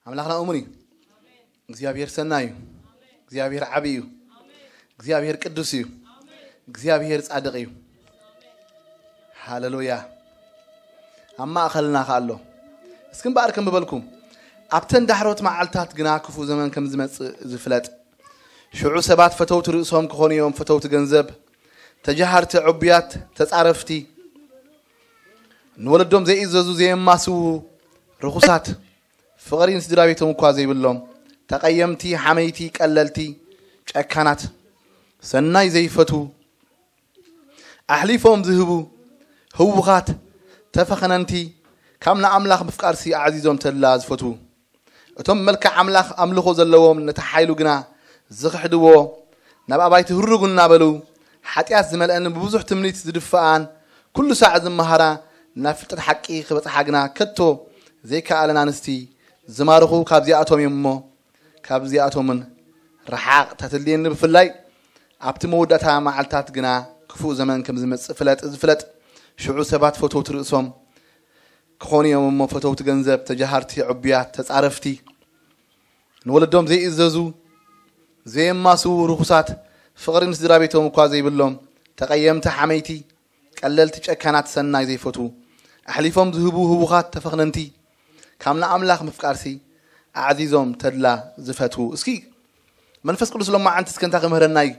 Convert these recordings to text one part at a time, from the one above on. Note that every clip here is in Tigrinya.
ኣምላኽና እሙን እዩ። እግዚኣብሔር ሰናይ እዩ። እግዚኣብሔር ዓቢ እዩ። እግዚኣብሔር ቅዱስ እዩ። እግዚኣብሔር ጻድቕ እዩ። ሃለሉያ። ኣብ ማእኸልና ከኣ ኣሎ። እስኪ እምበኣር ከም ዝበልኩም፣ ኣብተን ዳሕሮት መዓልታት ግና ክፉእ ዘመን ከም ዝመጽእ ዝፍለጥ፣ ሽዑ ሰባት ፈተውቲ ርእሶም ክኾኑ እዮም፣ ፈተውቲ ገንዘብ፣ ተጃሃርቲ፣ ዕቡያት፣ ተጻረፍቲ፣ ንወለዶም ዘይእዘዙ፣ ዘየማስዉ፣ ርኹሳት፣ ፍቕሪ ንስድራ ቤቶም እኳ ዘይብሎም፣ ተቐየምቲ፣ ሓመይቲ፣ ቀለልቲ፣ ጨካናት፣ ሰናይ ዘይፈትዉ፣ ኣሕሊፎም ዝህቡ፣ ህውኻት፣ ተፈኸነንቲ፣ ካብ ንኣምላኽ ምፍቃርሲ ኣዕዚዞም ተድላ ዝፈትዉ፣ እቶም መልክዕ ኣምላኽ ኣምልኾ ዘለዎም ነቲ ሓይሉ ግና ዝኽሕድዎ፣ ናብ ኣባይቲ ህሩግ እናበሉ፣ ሓጢኣት ዝመልአን ብብዙሕ ትምኒት ዝድፍኣን፣ ኩሉ ሳዕ ዝመሃራ፣ ናብ ፍልጠት ሓቂ ክበጽሓ ግና ከቶ ዘይከኣለን ኣንስቲ ዝማርኹ ካብዚኣቶም እዮም እሞ፣ ካብዚኣቶምን ርሓቕ ተትልየኒ። ብፍላይ ኣብቲ መወዳእታ መዓልታት ግና ክፉእ ዘመን ከም ዝመጽእ ፍለጥ፣ ዝፍለጥ ሽዑ ሰባት ፈተውቲ ርእሶም ክኾኑ እዮም እሞ፣ ፈተውቲ ገንዘብ፣ ተጃሃርቲ፣ ዕቡያት፣ ተጻረፍቲ፣ ንወለዶም ዘይእዘዙ፣ ዘየማስዉ፣ ርኹሳት፣ ፍቕሪ ንስድራ ቤቶም እኳ ዘይብሎም፣ ተቐየምቲ፣ ሓመይቲ፣ ቀለልቲ፣ ጨካናት፣ ሰናይ ዘይፈትዉ፣ ኣሕሊፎም ዝህቡ፣ ህውኻት፣ ተፈኽነንቲ፣ ካብ ንኣምላኽ ምፍቃርሲ ኣዕዚዞም ተድላ ዝፈትዉ። እስኪ መንፈስ ቅዱስ ሎማዓንቲ እስከ እንታይ ክምህረና እዩ?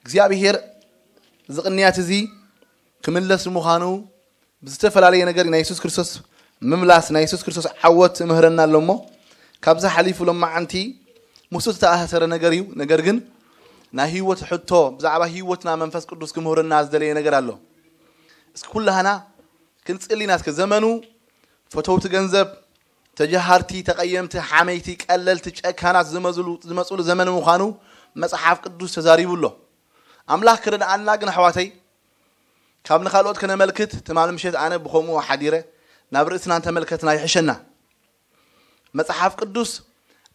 እግዚኣብሔር እዚ ቅንያት እዚ ክምለስ ምዃኑ ብዝተፈላለየ ነገር ናይ የሱስ ክርስቶስ ምምላስ፣ ናይ የሱስ ክርስቶስ ዓወት ምህረና ኣሎ እሞ፣ ካብዚ ሓሊፉ ሎማዓንቲ ምስኡ ዝተኣሳሰረ ነገር እዩ። ነገር ግን ናይ ህይወት ሕቶ፣ ብዛዕባ ህይወትና መንፈስ ቅዱስ ክምህረና ዝደለየ ነገር ኣሎ። እስኪ ኩላህና ክንጽሊ ኢና። እስከ ዘመኑ ፈተውቲ ገንዘብ፣ ተጃሃርቲ፣ ተቐየምቲ፣ ሓመይቲ፣ ቀለልቲ፣ ጨካናት ዝመዝሉ-፣ ዝመጽሉ ዘመን ምዃኑ መጽሓፍ ቅዱስ ተዛሪቡ ኣሎ። ኣምላኽ ክረድኣና ግን ኣሕዋተይ፣ ካብ ንኻልኦት ከነመልክት፣ ትማል ምሸት ኣነ ብኸምኡ ሓዲረ ናብ ርእስና እንተመልከትና ይሕሸና። መጽሓፍ ቅዱስ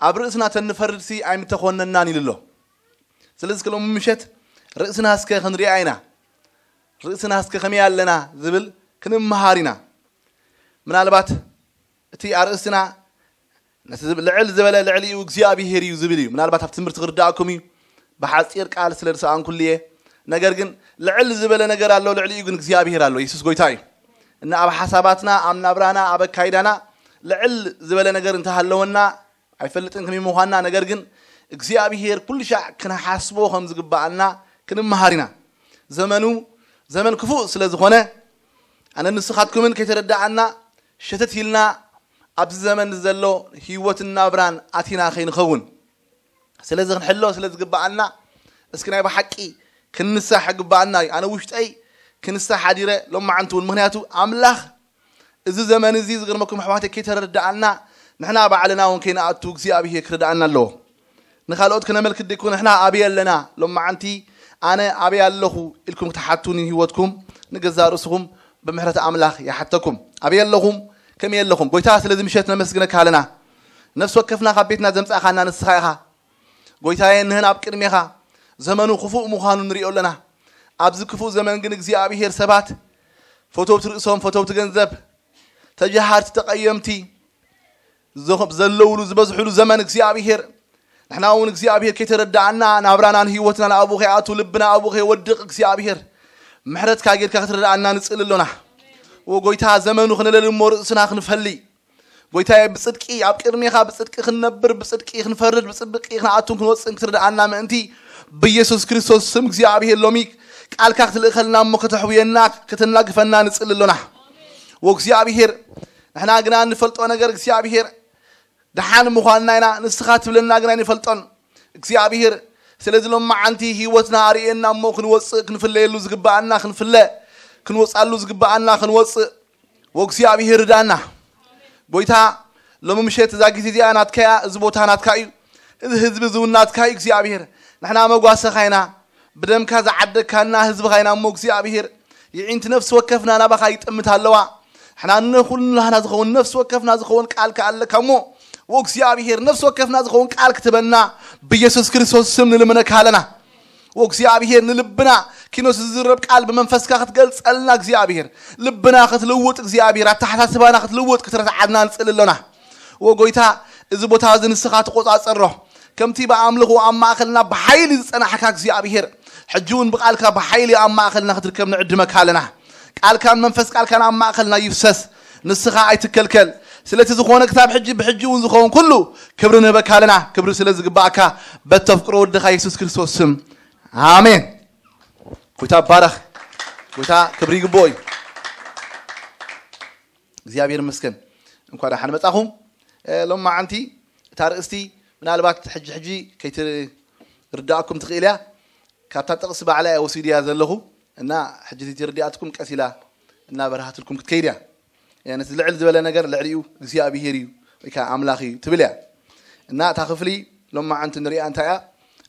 ኣብ ርእስና ተንፈርድሲ ኣይምተኾነናን ኢሉ ኣሎ። ስለዚ እስከ ሎሚ ምሸት ርእስና እስከ ክንሪኣ ኢና። ርእስና እስከ ከመይ ኣለና ዝብል ክንመሃር ኢና። ምናልባት እቲ ኣርእስትና ነቲ ዝብ-፣ ልዕል ዝበለ ልዕሊኡ እግዚኣብሄር እዩ ዝብል እዩ። ምናልባት ኣብ ትምህርቲ ክርዳእኩም እዩ፣ ብሓጺር ቃል ስለ ዝሰኣንኩሉ እየ። ነገር ግን ልዕል ዝበለ ነገር ኣሎ፣ ልዕሊኡ ግን እግዚኣብሄር ኣሎ። የሱስ ጎይታ እዩ። እና ኣብ ሓሳባትና፣ ኣብ ናብራና፣ ኣብ ኣካይዳና ልዕል ዝበለ ነገር እንተሃለወና፣ ኣይፈልጥን ከመይ ምዃንና፣ ነገር ግን እግዚኣብሄር ኩሉ ሻዕ ክንሓስቦ ከም ዝግብኣና ክንመሃር ኢና። ዘመኑ ዘመን ክፉእ ስለ ዝኾነ፣ ኣነ ንስኻትኩምን ከይተረዳኣና ሸተት ኢልና ኣብዚ ዘመን ዘሎ ህይወትን ናብራን ኣቲና ከይንኸውን፣ ስለዚ ክንሕሎ ስለ ዝግብኣና፣ እስኪ ናይ ብሓቂ ክንንሳሕ ይግብኣና እዩ። ኣነ ውሽጠይ ክንሳሕ ሓዲረ ሎማዓንቲ እውን። ምኽንያቱ ኣምላኽ እዚ ዘመን እዚ ዝገርመኩም ኣሕዋተይ ከይተረዳኣና፣ ንሕና ባዕልና እውን ከይንኣቱ እግዚኣብሄር ክረዳኣና ኣለዎ። ንኻልኦት ክነመልክት ደይኮነ፣ ንሕና ኣበይ ኣለና? ሎማዓንቲ ኣነ ኣበይ ኣለኹ ኢልኩም ክትሓቱኒ ህይወትኩም ንገዛእ ርእስኹም ብምሕረት ኣምላኽ ይሓተኩም። ኣበይ ኣለኹም? ከመይ ኣለኹም? ጎይታ ስለዚ ምሸት ነመስግነካ ኣለና። ነፍሲ ወከፍና ካብ ቤትና ዘምጻእካና ንስኻ ኢኻ። ጎይታዬ፣ እነሀን ኣብ ቅድሜኻ። ዘመኑ ክፉእ ምዃኑ ንሪኦ ኣለና። ኣብዚ ክፉእ ዘመን ግን እግዚኣብሄር ሰባት ፈተውቲ ርእሶም፣ ፈተውቲ ገንዘብ፣ ተጃሃርቲ፣ ተቐየምቲ፣ ዘ-፣ ዘለውሉ ዝበዝሕሉ ዘመን እግዚኣብሄር፣ ንሕና እውን እግዚኣብሄር ከይተረዳኣና ናብራናን ህይወትናን ኣብኡ ከይኣቱ፣ ልብና ኣብኡ ከይወድቕ እግዚኣብሄር ምሕረትካ ጌርካ ክትረዳኣና ንጽሊ ኣሎና። ወጎይታ፣ ዘመኑ ክነለሊ እሞ ርእስና ክንፈሊ። ጎይታዬ፣ ብጽድቂ ኣብ ቅድሜኻ ብጽድቂ ክንነብር፣ ብጽድቂ ክንፈርድ፣ ብጽድቂ ክንኣቱን ክንወጽእን ክትረዳኣና ምእንቲ ብኢየሱስ ክርስቶስ ስም እግዚኣብሄር ሎሚ ቃልካ ክትልእኸልና እሞ ከተሕውየና፣ ከተናግፈና ንጽሊ ኣሎና። ወእግዚኣብሄር፣ ንሕና ግና እንፈልጦ ነገር እግዚኣብሄር ደሓን ምዃንና ኢና፣ ንስኻ ትብለና ግን ኣይንፈልጦን። እግዚኣብሄር፣ ስለዚ ሎማዓንቲ ህይወትና ኣርእየና እሞ ክንወጽእ፣ ክንፍለየሉ ዝግብኣና ክንፍለ፣ ክንወጻሉ ዝግብኣና ክንወጽእ። ወእግዚኣብሄር ርዳና። ጎይታ፣ ሎሚ ምሸት እዛ ግዜ እዚኣ ናትካ እያ፣ እዚ ቦታ ናትካ እዩ፣ እዚ ህዝቢ እዚ እውን ናትካ እዩ እግዚኣብሄር። ንሕና መጓሰኻ ኢና፣ ብደምካ ዝዓደግካና ህዝብኻ ኢና እሞ እግዚኣብሄር፣ ይዒንቲ ነፍሲ ወከፍና ናባኻ ይጥምት ኣለዋ። ንሕና ንኹላህና ዝኸውን ነፍሲ ወከፍና ዝኸውን ቃል ከኣ ኣለካ እሞ፣ ወእግዚኣብሄር፣ ነፍሲ ወከፍና ዝኸውን ቃል ክትበና ብኢየሱስ ክርስቶስ ስም ንልምነካ ኣለና። ወእግዚኣብሄር፣ ንልብና ኪኖስ ዝዝረብ ቃል ብመንፈስካ ክትገልጸልና እግዚኣብሄር፣ ልብና ክትልውጥ እግዚኣብሄር፣ ኣተሓሳስባና ክትልውጥ ክትረትዓና ንጽሊ ኣሎና። እዎ ጎይታ፣ እዚ ቦታ እዚ ንስኻ ትቆጻጸሮ። ከምቲ ብኣምልኾ ኣብ ማእኸልና ብሓይሊ ዝጸናሕካ እግዚኣብሔር፣ ሕጂ እውን ብቃልካ ብሓይሊ ኣብ ማእኸልና ክትርከብ ንዕድመካ ኣለና። ቃልካን መንፈስ ቃልካን ኣብ ማእኸልና ይፍሰስ። ንስኻ ኣይትከልከል። ስለቲ ዝኾነ ክሳብ ሕጂ ብሕጂ እውን ዝኸውን ኩሉ ክብሪ ንህበካ ኣለና። ክብሪ ስለ ዝግባኣካ በተፍቅሮ ወድኻ የሱስ ክርስቶስ ስም ኣሜን። ጎይታ ባረኽ። ጎይታ ክብሪ ይግብኦ እዩ። እግዚኣብሔር ይመስገን። እንኳ ደሓን መጻኹም። እ፣ ሎማዓንቲ እታ ርእስቲ ምናልባት ሕጂ ሕጂ ከይትርዳእኩም ትኽእል እያ። ካብታ ጥቕሲ ባዕላ እያ ወሲድያ ዘለኹ እና ሕጂ ዘይትርዳእትኩም ቀስ ኢላ እናበርሃትልኩም ክትከይድ እያ። እ፣ ነቲ ልዕል ዝበለ ነገር ልዕሊኡ እግዚኣብሔር እዩ ወይ ከዓ ኣምላኽ እዩ ትብል እያ። እና እታ ክፍሊ ሎማዓንቲ ንሪኣ እንታይ እያ?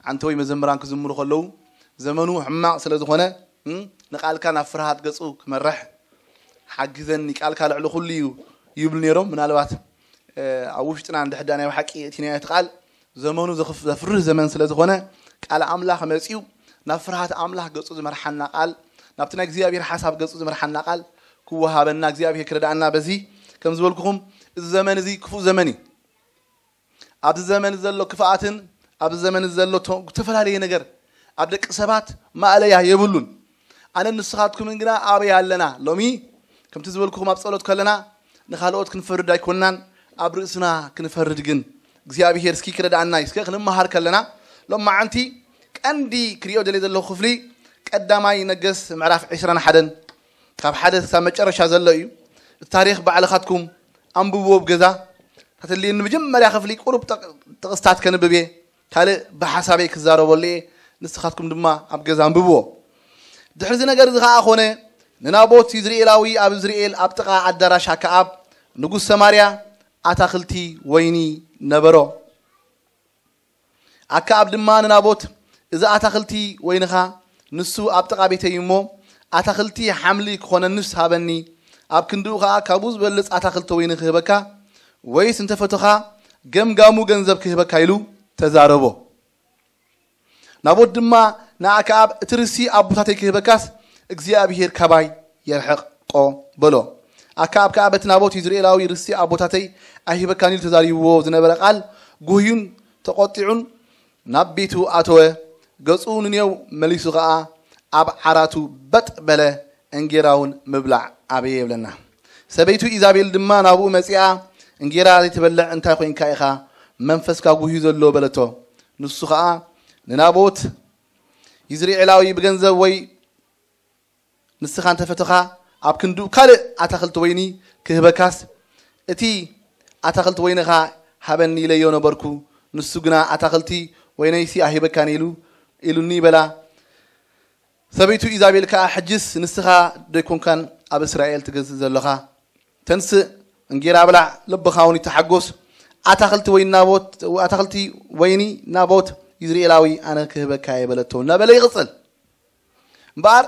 ዓንተ ወይ መዘምራን ክዝምሩ ከለዉ ዘመኑ ሕማቕ ስለ ዝኾነ፣ እም፣ ንቃልካ ናብ ፍርሃት ገጹ ክመርሕ ሓግዘኒ፣ ቃልካ ልዕሊ ኩሉ እዩ ይብሉ ነይሮም። ምናልባት፣ እ፣ ኣብ ውሽጥና እንድሕዳ ናይ ብሓቂ እቲ ናይ እቲ ቃል ዘመኑ ዘኽፍ-፣ ዘፍርህ ዘመን ስለ ዝኾነ ቃል ኣምላኽ መጺኡ ናብ ፍርሃት ኣምላኽ ገጹ ዝመርሓና ቃል፣ ናብቲ ናይ እግዚኣብሔር ሓሳብ ገጹ ዝመርሓና ቃል ክወሃበና እግዚኣብሔር ክረዳኣና በዚ ከም ዝበልኩኹም እዚ ዘመን እዚ ክፉእ ዘመን እዩ። ኣብዚ ዘመን ዘሎ ክፍኣትን ኣብዚ ዘመን ዘሎ ቶ-፣ ዝተፈላለየ ነገር ኣብ ደቂ ሰባት ማእለያ የብሉን። ኣነን ንስኻትኩምን ግና ኣበይ ኣለና? ሎሚ ከምቲ ዝበልኩኹም ኣብ ጸሎት ከለና ንኻልኦት ክንፈርድ ኣይኮንናን፣ ኣብ ርእስና ክንፈርድ ግን እግዚኣብሔር እስኪ ክረድኣና እዩ። እስከ ክንመሃር ከለና ሎማዓንቲ ቀንዲ ክሪኦ ደልየ ዘለኹ ክፍሊ ቀዳማይ ነገስ ምዕራፍ ዕስራን ሓደን ካብ ሓደ ክሳብ መጨረሻ ዘሎ እዩ። እቲ ታሪኽ ባዕልኻትኩም ኣንብብዎ ኣብ ገዛ። ተተልየኒ መጀመርያ ክፍሊ ቁሩብ ጥቕ-፣ ጥቕስታት ከንብብ እየ። ካልእ ብሓሳበይ ክዛረበሉ እየ። ንስኻትኩም ድማ ኣብ ገዛ ኣንብብዎ። ድሕሪ እዚ ነገር እዚ ኸኣ ኾነ፣ ንናቦት ይዝርኤላዊ ኣብ እዝርኤል ኣብ ጥቓ ኣዳራሽ ኣከኣብ ንጉስ ሰማርያ ኣታኽልቲ ወይኒ ነበሮ። ኣከኣብ ድማ ንናቦት፣ "እዚ ኣታኽልቲ ወይንኻ ንሱ ኣብ ጥቓ ቤተይ እሞ፣ ኣታኽልቲ ሓምሊ ክኾነንስ ሃበኒ፣ ኣብ ክንድኡ ኸኣ ካብኡ ዝበልጽ ኣታኽልቲ ወይኒ ክህበካ፣ ወይስ እንተፈተኻ ገምጋሙ ገንዘብ ክህበካ?" ኢሉ ተዛረቦ። ናቦት ድማ ንኣከኣብ፣ "እቲ ርስቲ ኣቦታተይ ክህበካስ እግዚኣብሄር ካባይ የርሕቆ" በሎ። ኣከኣብ ከኣ በቲ ናቦት ይዝርኤላዊ፣ "ርስቲ ኣቦታተይ ኣይህበካን" ኢሉ ተዛሪብዎ ዝነበረ ቃል ጉህዩን ተቖጢዑን ናብ ቤቱ ኣተወ። ገጹ ንኔው መሊሱ ኸኣ ኣብ ዓራቱ በጥ በለ፣ እንጌራውን ምብላዕ ኣበየ ይብለና። ሰበይቱ ኢዛቤል ድማ ናብኡ መጺኣ፣ "እንጌራ ዘይትበልዕ እንታይ ኮይንካ ኢኻ? መንፈስካ ጉህዩ ዘሎ" በለቶ። ንሱ ኸኣ ንናቦት ይዝርኤላዊ፣ "ብገንዘብ ወይ ንስኻ እንተፈተኻ ኣብ ክንድኡ ካልእ ኣታኽልቲ ወይኒ ክህበካስ፣ እቲ ኣታኽልቲ ወይንኻ ሃበኒ ኢለዮ ነበርኩ፣ ንሱ ግና ኣታኽልቲ ወይነይሲ ኣይህበካን ኢሉ፣ ኢሉኒ" በላ። ሰበይቱ ኢዛቤል ከኣ፣ "ሕጅስ ንስኻ ዶይኮንካን ኣብ እስራኤል ትገዝእ ዘለኻ? ተንስእ፣ እንጌራ ብላዕ፣ ልብኻ እውን ይተሓጎስ። ኣታኽልቲ ወይኒ ናቦት፣ ኣታኽልቲ ወይኒ ናቦት ይዝርኤላዊ ኣነ ክህበካ እየ" በለቶ እናበለ ይቕጽል። እምበኣር፣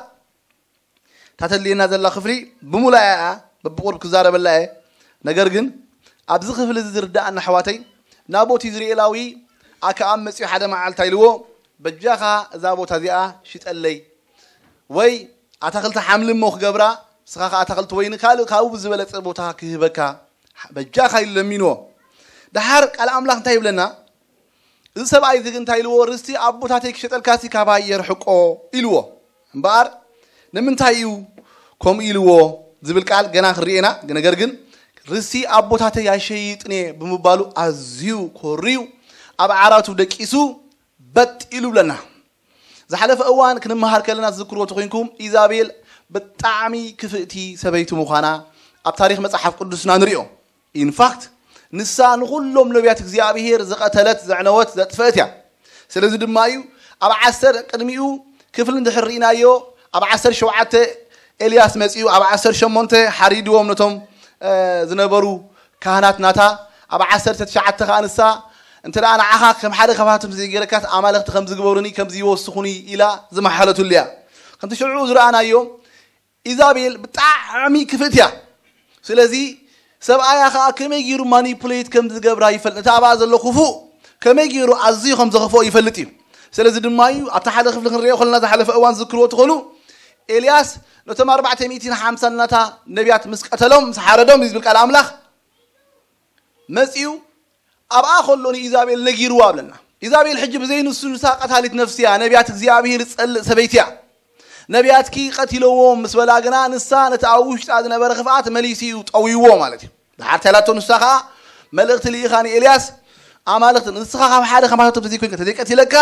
እታ ተድልየና ዘላ ክፍሊ ብሙሉኣ እያ፣ በብቁሩብ ክዛረበላ እየ። ነገር ግን ኣብዚ ክፍሊ እዚ ዝርድኣና ኣሕዋተይ፣ ናቦት ይዝርኤላዊ ኣከኣብ መጺኡ ሓደ መዓልታ ኢልዎ፣ "በጃኻ እዛ ቦታ እዚኣ ሽጠለይ፣ ወይ ኣታኽልቲ ሓምሊ እሞ ክገብራ፣ ንስኻ ከኣ ኣታኽልቲ ወይኒ ካልእ ካብኡ ብዝበለጸ ቦታ ክህበካ በጃኻ" ኢሉ ለሚንዎ። ደሓር ቃል ኣምላኽ እንታይ ይብለና? እዚ ሰብኣይ እዚ ግን እንታይ ኢልዎ? "ርስቲ ኣቦታተይ ክሸጠልካሲ ካባይ የርሕቆ" ኢልዎ። እምበኣር ንምንታይ እዩ ከምኡ ኢልዎ ዝብል ቃል ገና ክንርኢ ኢና። ነገር ግን "ርስቲ ኣቦታተይ ኣይሸይጥን እየ" ብምባሉ ኣዝዩ ኮርዩ ኣብ ዓራቱ ደቂሱ በጥ ኢሉ ብለና። ዝሓለፈ እዋን ክንመሃር ከለና ትዝክርዎ ተኾይንኩም፣ ኢዛቤል ብጣዕሚ ክፍእቲ ሰበይቲ ምዃና ኣብ ታሪኽ መጽሓፍ ቅዱስና ንሪኦ። ኢንፋክት፣ ንሳ ንኹሎም ነቢያት እግዚኣብሄር ዝቐተለት፣ ዘዕነወት፣ ዘጥፈእት እያ። ስለዚ ድማ እዩ ኣብ ዓሰርተ ቅድሚኡ ክፍሊ እንድሕር ርኢናዮ፣ ኣብ ዓሰርተ ሸውዓተ ኤልያስ መጺኡ፣ ኣብ ዓሰርተ ሸሞንተ ሓሪድዎም ነቶም፣ እ፣ ዝነበሩ ካህናት ናታ፣ ኣብ ዓሰርተ ትሽዓተ ከኣ ንሳ፣ "እንተ ደኣ ንዓኻ ከም ሓደ ካብኣቶም ዘይገረካስ ኣማልኽቲ ከም ዝግበሩኒ፣ ከም ዝይወስኹኒ" ኢላ ዝመሓለትሉ እያ። ከምቲ ሽዑ ዝረኣናዮ፣ ኢዛቤል ብጣዕሚ ክፍእቲ እያ። ስለዚ ሰብኣያ ኸኣ ከመይ ገይሩ ማኒፑሌት ከም ዝገብራ ይፈልጥ። እቲ ኣብኣ ዘሎ ክፉእ ከመይ ገይሩ ኣዝዩ ከም ዘኽፍኦ ይፈልጥ እዩ። ስለዚ ድማ እዩ ኣብቲ ሓደ ክፍሊ ክንሪኦ ከለና ዝሓለፈ እዋን ዝዝክርዎ ትኽእሉ፣ ኤልያስ ነቶም ኣርባዕተ ሚእትን ሓምሳን ናታ ነቢያት ምስ ቀተሎም፣ ምስ ሓረዶም እዩ ዝብል ቃል ኣምላኽ። መጺኡ ኣብኣ ከሎ ንኢዛቤል ነጊርዋ ኣብለና። ኢዛቤል ሕጂ ብዘይ ንሱ ንሳ ቀታሊት ነፍሲ እያ፣ ነቢያት እግዚኣብሔር ዝጸልእ ሰበይቲ እያ። ነቢያትኪ ቀቲለዎም ምስ በላ ግና ንሳ ነቲ ኣብ ውሽጣ ዝነበረ ክፍኣት መሊሱ እዩ ጠውይዎ ማለት እዩ። ድሓር እንታይ ኢላቶ ንሳ ኸዓ መልእኽቲ ልኢኻ ንኤልያስ ኣማልኽቲ ንስኻ ካብ ሓደ ከማታቶም ተዘይኮይንካ ተዘይቀቲለካ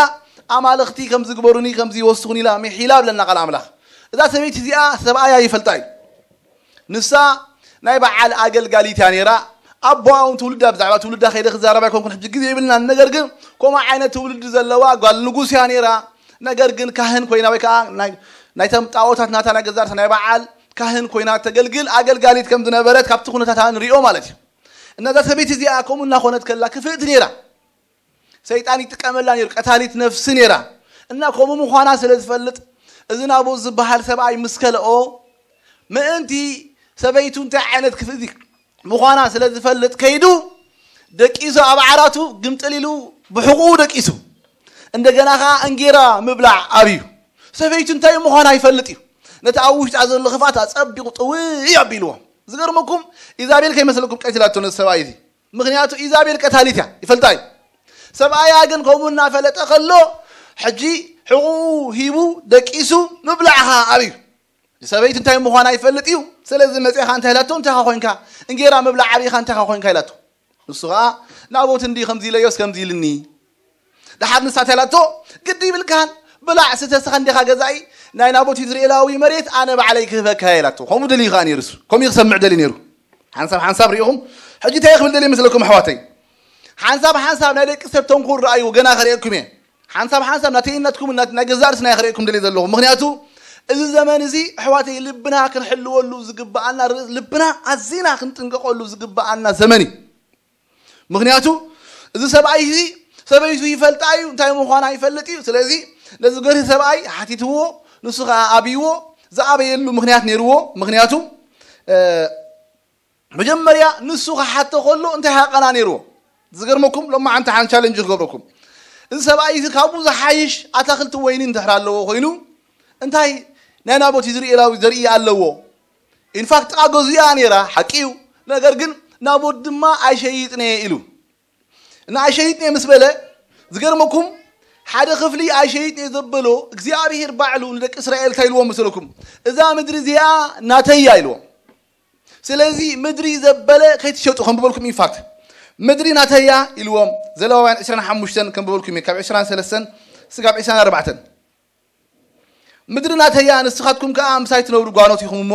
ኣማልኽቲ ከም ዝግበሩኒ ከም ዝወስኹኒ ኢላ ምሒላ ብለና ቃል ኣምላኽ። እዛ ሰበይቲ እዚኣ ሰብኣያ ይፈልጣ እዩ። ንሳ ናይ በዓል ኣገልጋሊት እያ ነይራ። ኣቦኣ እውን ትውልዳ ብዛዕባ ትውልዳ ከይደ ክዛረብ ኣይኮንኩን ሕጂ ግዜ ይብልናን። ነገር ግን ከምኡ ዓይነት ትውልዲ ዘለዋ ጓል ንጉስ እያ ነይራ። ነገር ግን ካህን ኮይና ወይ ከዓ ናይ- ናይቶም ጣዖታት ናታ ናይ ገዛርሳ ናይ በዓል ካህን ኮይና ተገልግል ኣገልጋሊት ከም ዝነበረት ካብቲ ኩነታታ ንሪኦ ማለት እዩ። እነዛ ሰበይቲ እዚኣ ከምኡ እናኾነት ከላ ክፍእቲ ነይራ። ሰይጣን ይጥቀመላ ነይሩ፣ ቀታሊት ነፍሲ ነይራ። እና ከምኡ ምዃና ስለ ዝፈልጥ እዚ ናቡት ዝበሃል ሰብኣይ ምስ ከልኦ ምእንቲ ሰበይቱ እንታይ ዓይነት ክፍእቲ ምዃና ስለ ዝፈልጥ ከይዱ ደቂሱ ኣብ ዓራቱ ግምጥል ኢሉ ብሕቑኡ ደቂሱ። እንደገና ኸዓ እንጌራ ምብላዕ ኣብዩ። ሰበይቱ እንታይ ምዃና ይፈልጥ እዩ። ነቲ ኣብ ውሽጣ ዘሎ ክፋት ኣጸቢቑ ጥውይ ኣቢልዎ። ዝገርመኩም ኢዛቤል ከይመስለኩም ቀቲላቶ ነዚ ሰብኣይ እዚ። ምኽንያቱ ኢዛቤል ቀታሊት እያ ይፈልጣ እዩ። ሰብኣያ ግን ከምኡ እናፈለጠ ከሎ ሕጂ ሕቑኡ ሂቡ ደቂሱ ምብላዕኻ ኣብዩ። ሰበይቱ እንታይ ምዃና ይፈልጥ እዩ። ስለዚ መፅኻ እንታይ ኢላቶ እንታይኻ ኮይንካ እንጌራ ምብላዕ ኣብኻ እንታይኻ ኮይንካ ኢላቶ። ንሱ ኸዓ ናቦት እንዲ ከምዚ ኢለዮስ ከምዚ ኢልኒ። ድሓር ንሳ እንታይ ኢላቶ ግዲ ይብልካን ብላዕ ስተስኻ እንዲኻ ገዛኢ ናይ ናቦት ኢዝራኤላዊ መሬት ኣነ ባዕለይ ክህበካ ኢላቶ። ከምኡ ደልዩ ኸዓ ነይሩ እሱ ከምኡ ክሰምዕ ደልዩ ነይሩ። ሓንሳብ ሓንሳብ ሪኢኹም ሕጂ እንታይ ክብል ደልየ መስለኩም ኣሕዋተይ? ሓንሳብ ሓንሳብ ናይ ደቂ ሰብ ተንኮል ረኣይዎ ገና ከርእየኩም እየ። ሓንሳብ ሓንሳብ ናተይ ናትኩም ናይ ገዛእ ርእስና ከርእየኩም ደልየ ዘለኹ። ምኽንያቱ እዚ ዘመን እዚ ኣሕዋተይ ልብና ክንሕልወሉ ዝግብኣና ልብና ኣዚና ክንጥንቀቐሉ ዝግብኣና ዘመን እዩ። ምኽንያቱ እዚ ሰብኣይ እዚ ሰበይቱ ይፈልጣ እዩ እንታይ ምዃና ይፈልጥ እዩ። ስለዚ ነዚ ገርሂ ሰብኣይ ሓቲትዎ ንሱ ከዓ ኣብይዎ። ዝኣበየሉ ምኽንያት ነይርዎ። ምኽንያቱ መጀመርያ ንሱ ክሓቶ ከሎ እንታይ ሃቀና ነይርዎ? ዝገርመኩም ሎማዓንቲ ሓንቲ ቻለንጅ ክገብረኩም። እዚ ሰብኣይ እዚ ካብኡ ዝሓይሽ ኣታክልቲ ወይኒ እንድሕር ኣለዎ ኮይኑ እንታይ ናይ ናቦት ኢዝራኤላዊ ዘርኢ ኣለዎ? ኢንፋክት ጥቓ ገዙ እያ ነይራ ሓቂ እዩ። ነገር ግን ናቦት ድማ ኣይሸይጥን እየ ኢሉ እና ኣይሸይጥን እየ ምስ በለ ዝገርመኩም ሓደ ክፍሊ ኣይሸይጥን እየ ዘበሎ እግዚኣብሄር ባዕሉ ንደቂ እስራኤል እንታይ ኢልዎም መሰለኩም? እዛ ምድሪ እዚኣ ናተያ ኢልዎም። ስለዚ ምድሪ ዘበለ ከይትሸጡ ከንብበልኩም ኢንፋክት ምድሪ ናተያ ኢልዎም። ዘለዋውያን ዕስራን ሓሙሽተን ከንብበልኩም እየ ካብ ዕስራን ሰለስተን ስጋብ ዕስራን ኣርባዕተን ምድሪ ናተያ ንስኻትኩም ከዓ ምሳይ ትነብሩ ጓኖት ኢኹም እሞ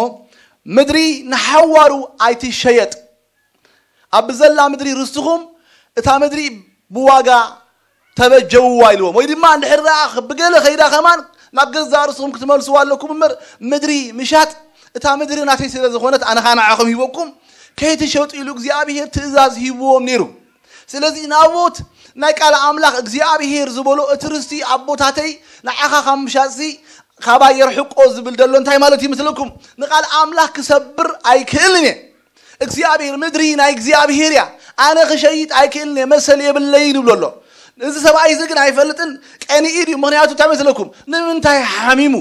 ምድሪ ንሓዋሩ ኣይትሸየጥ። ኣብ ብዘላ ምድሪ ርስትኹም እታ ምድሪ ብዋጋ ተበጀውዋ ኢልዎም። ወይ ድማ እንድሕር ደኣ ብገለ ከይዳ ከማን ናብ ገዛእ ርእስኹም ክትመልስዋ ኣለኩም እምበር ምድሪ ምሻጥ እታ ምድሪ ናተይ ስለ ዝኾነት ኣነ ኸኣ ንዓኹም ሂበኩም ከይትሸጡ ኢሉ እግዚኣብሄር ትእዛዝ ሂብዎም ነይሩ። ስለዚ ናቦት ናይ ቃል ኣምላኽ እግዚኣብሄር ዝበሎ እቲ ርስቲ ኣቦታተይ ንዓኻ ካብ ምሻጥሲ ካባይ የርሕቆ ዝብል ዘሎ እንታይ ማለት ይመስለኩም? ንቃል ኣምላኽ ክሰብር ኣይክእልን እየ። እግዚኣብሔር ምድሪ ናይ እግዚኣብሔር እያ። ኣነ ክሸይጥ ኣይክእልን እየ መሰል የብለይን ይብሎ ኣሎ። እዚ ሰብኣይ እዚ ግን ኣይፈልጥን ቀኒኢ ድዩ? ምኽንያቱ እንታይ መስለኩም? ንምንታይ ሓሚሙ?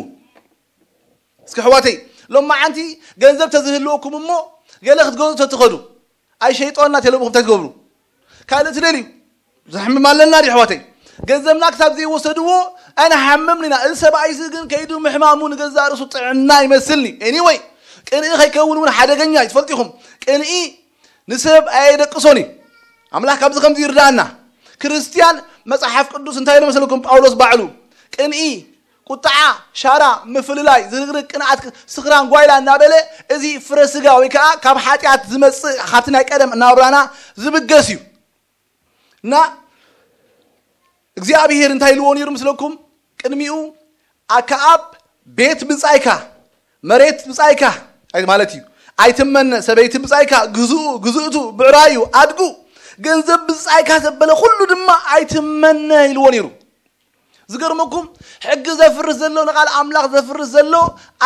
እስኪ ኣሕዋተይ ሎማዓንቲ ገንዘብ ተዝህልወኩም እሞ ገለ ክትገዝኡ ተትኸዱ ኣይሸይጦና ቴሌፎን እንታይ ትገብሩ? ካልእ ትደልዩ ዘሕምም ኣለና ድዩ ኣሕዋተይ? ገንዘብና ክሳብ ዘይወሰድዎ ኣይንሓምምን ኢና። እዚ ሰብኣይ እዚ ግን ከይዱ ምሕማሙ ንገዛእ ርእሱ ጥዕና ይመስልኒ። ኤኒወይ ቅንኢ ከይከውን እውን ሓደገኛ እዩ ትፈልጡ ኢኹም። ቅንኢ ንሰብ ኣየደቅሶን እዩ። ኣምላኽ ካብዚ ከምዚ ይርዳእና። ክርስትያን መጽሓፍ ቅዱስ እንታይ ኢሉ መሰለኩም ጳውሎስ ባዕሉ ቅንኢ ቁጥዓ ሻራ ምፍልላይ ዝርግርግ ቅንዓት ስኽራን ጓይላ እናበለ እዚ ፍረ ስጋ ወይ ከዓ ካብ ሓጢኣት ዝመፅእ ካብቲ ናይ ቀደም እናብራና ዝብገስ እዩ እና እግዚኣብሄር እንታይ ኢልዎ ነይሩ ምስለኩም ቅድሚኡ ኣከኣብ ቤት ብፃይካ መሬት ብፃይካ ማለት እዩ ኣይትመነ ሰበይቲ ብፃይካ ግዝኡ ግዝእቱ ብዕራዩ ኣድጉ ገንዘብ ብፃይካ ዘበለ ኩሉ ድማ ኣይትመነ ኢልዎ ነይሩ ዝገርመኩም ሕጊ ዘፍርስ ዘሎ ንቓል ኣምላኽ ዘፍርስ ዘሎ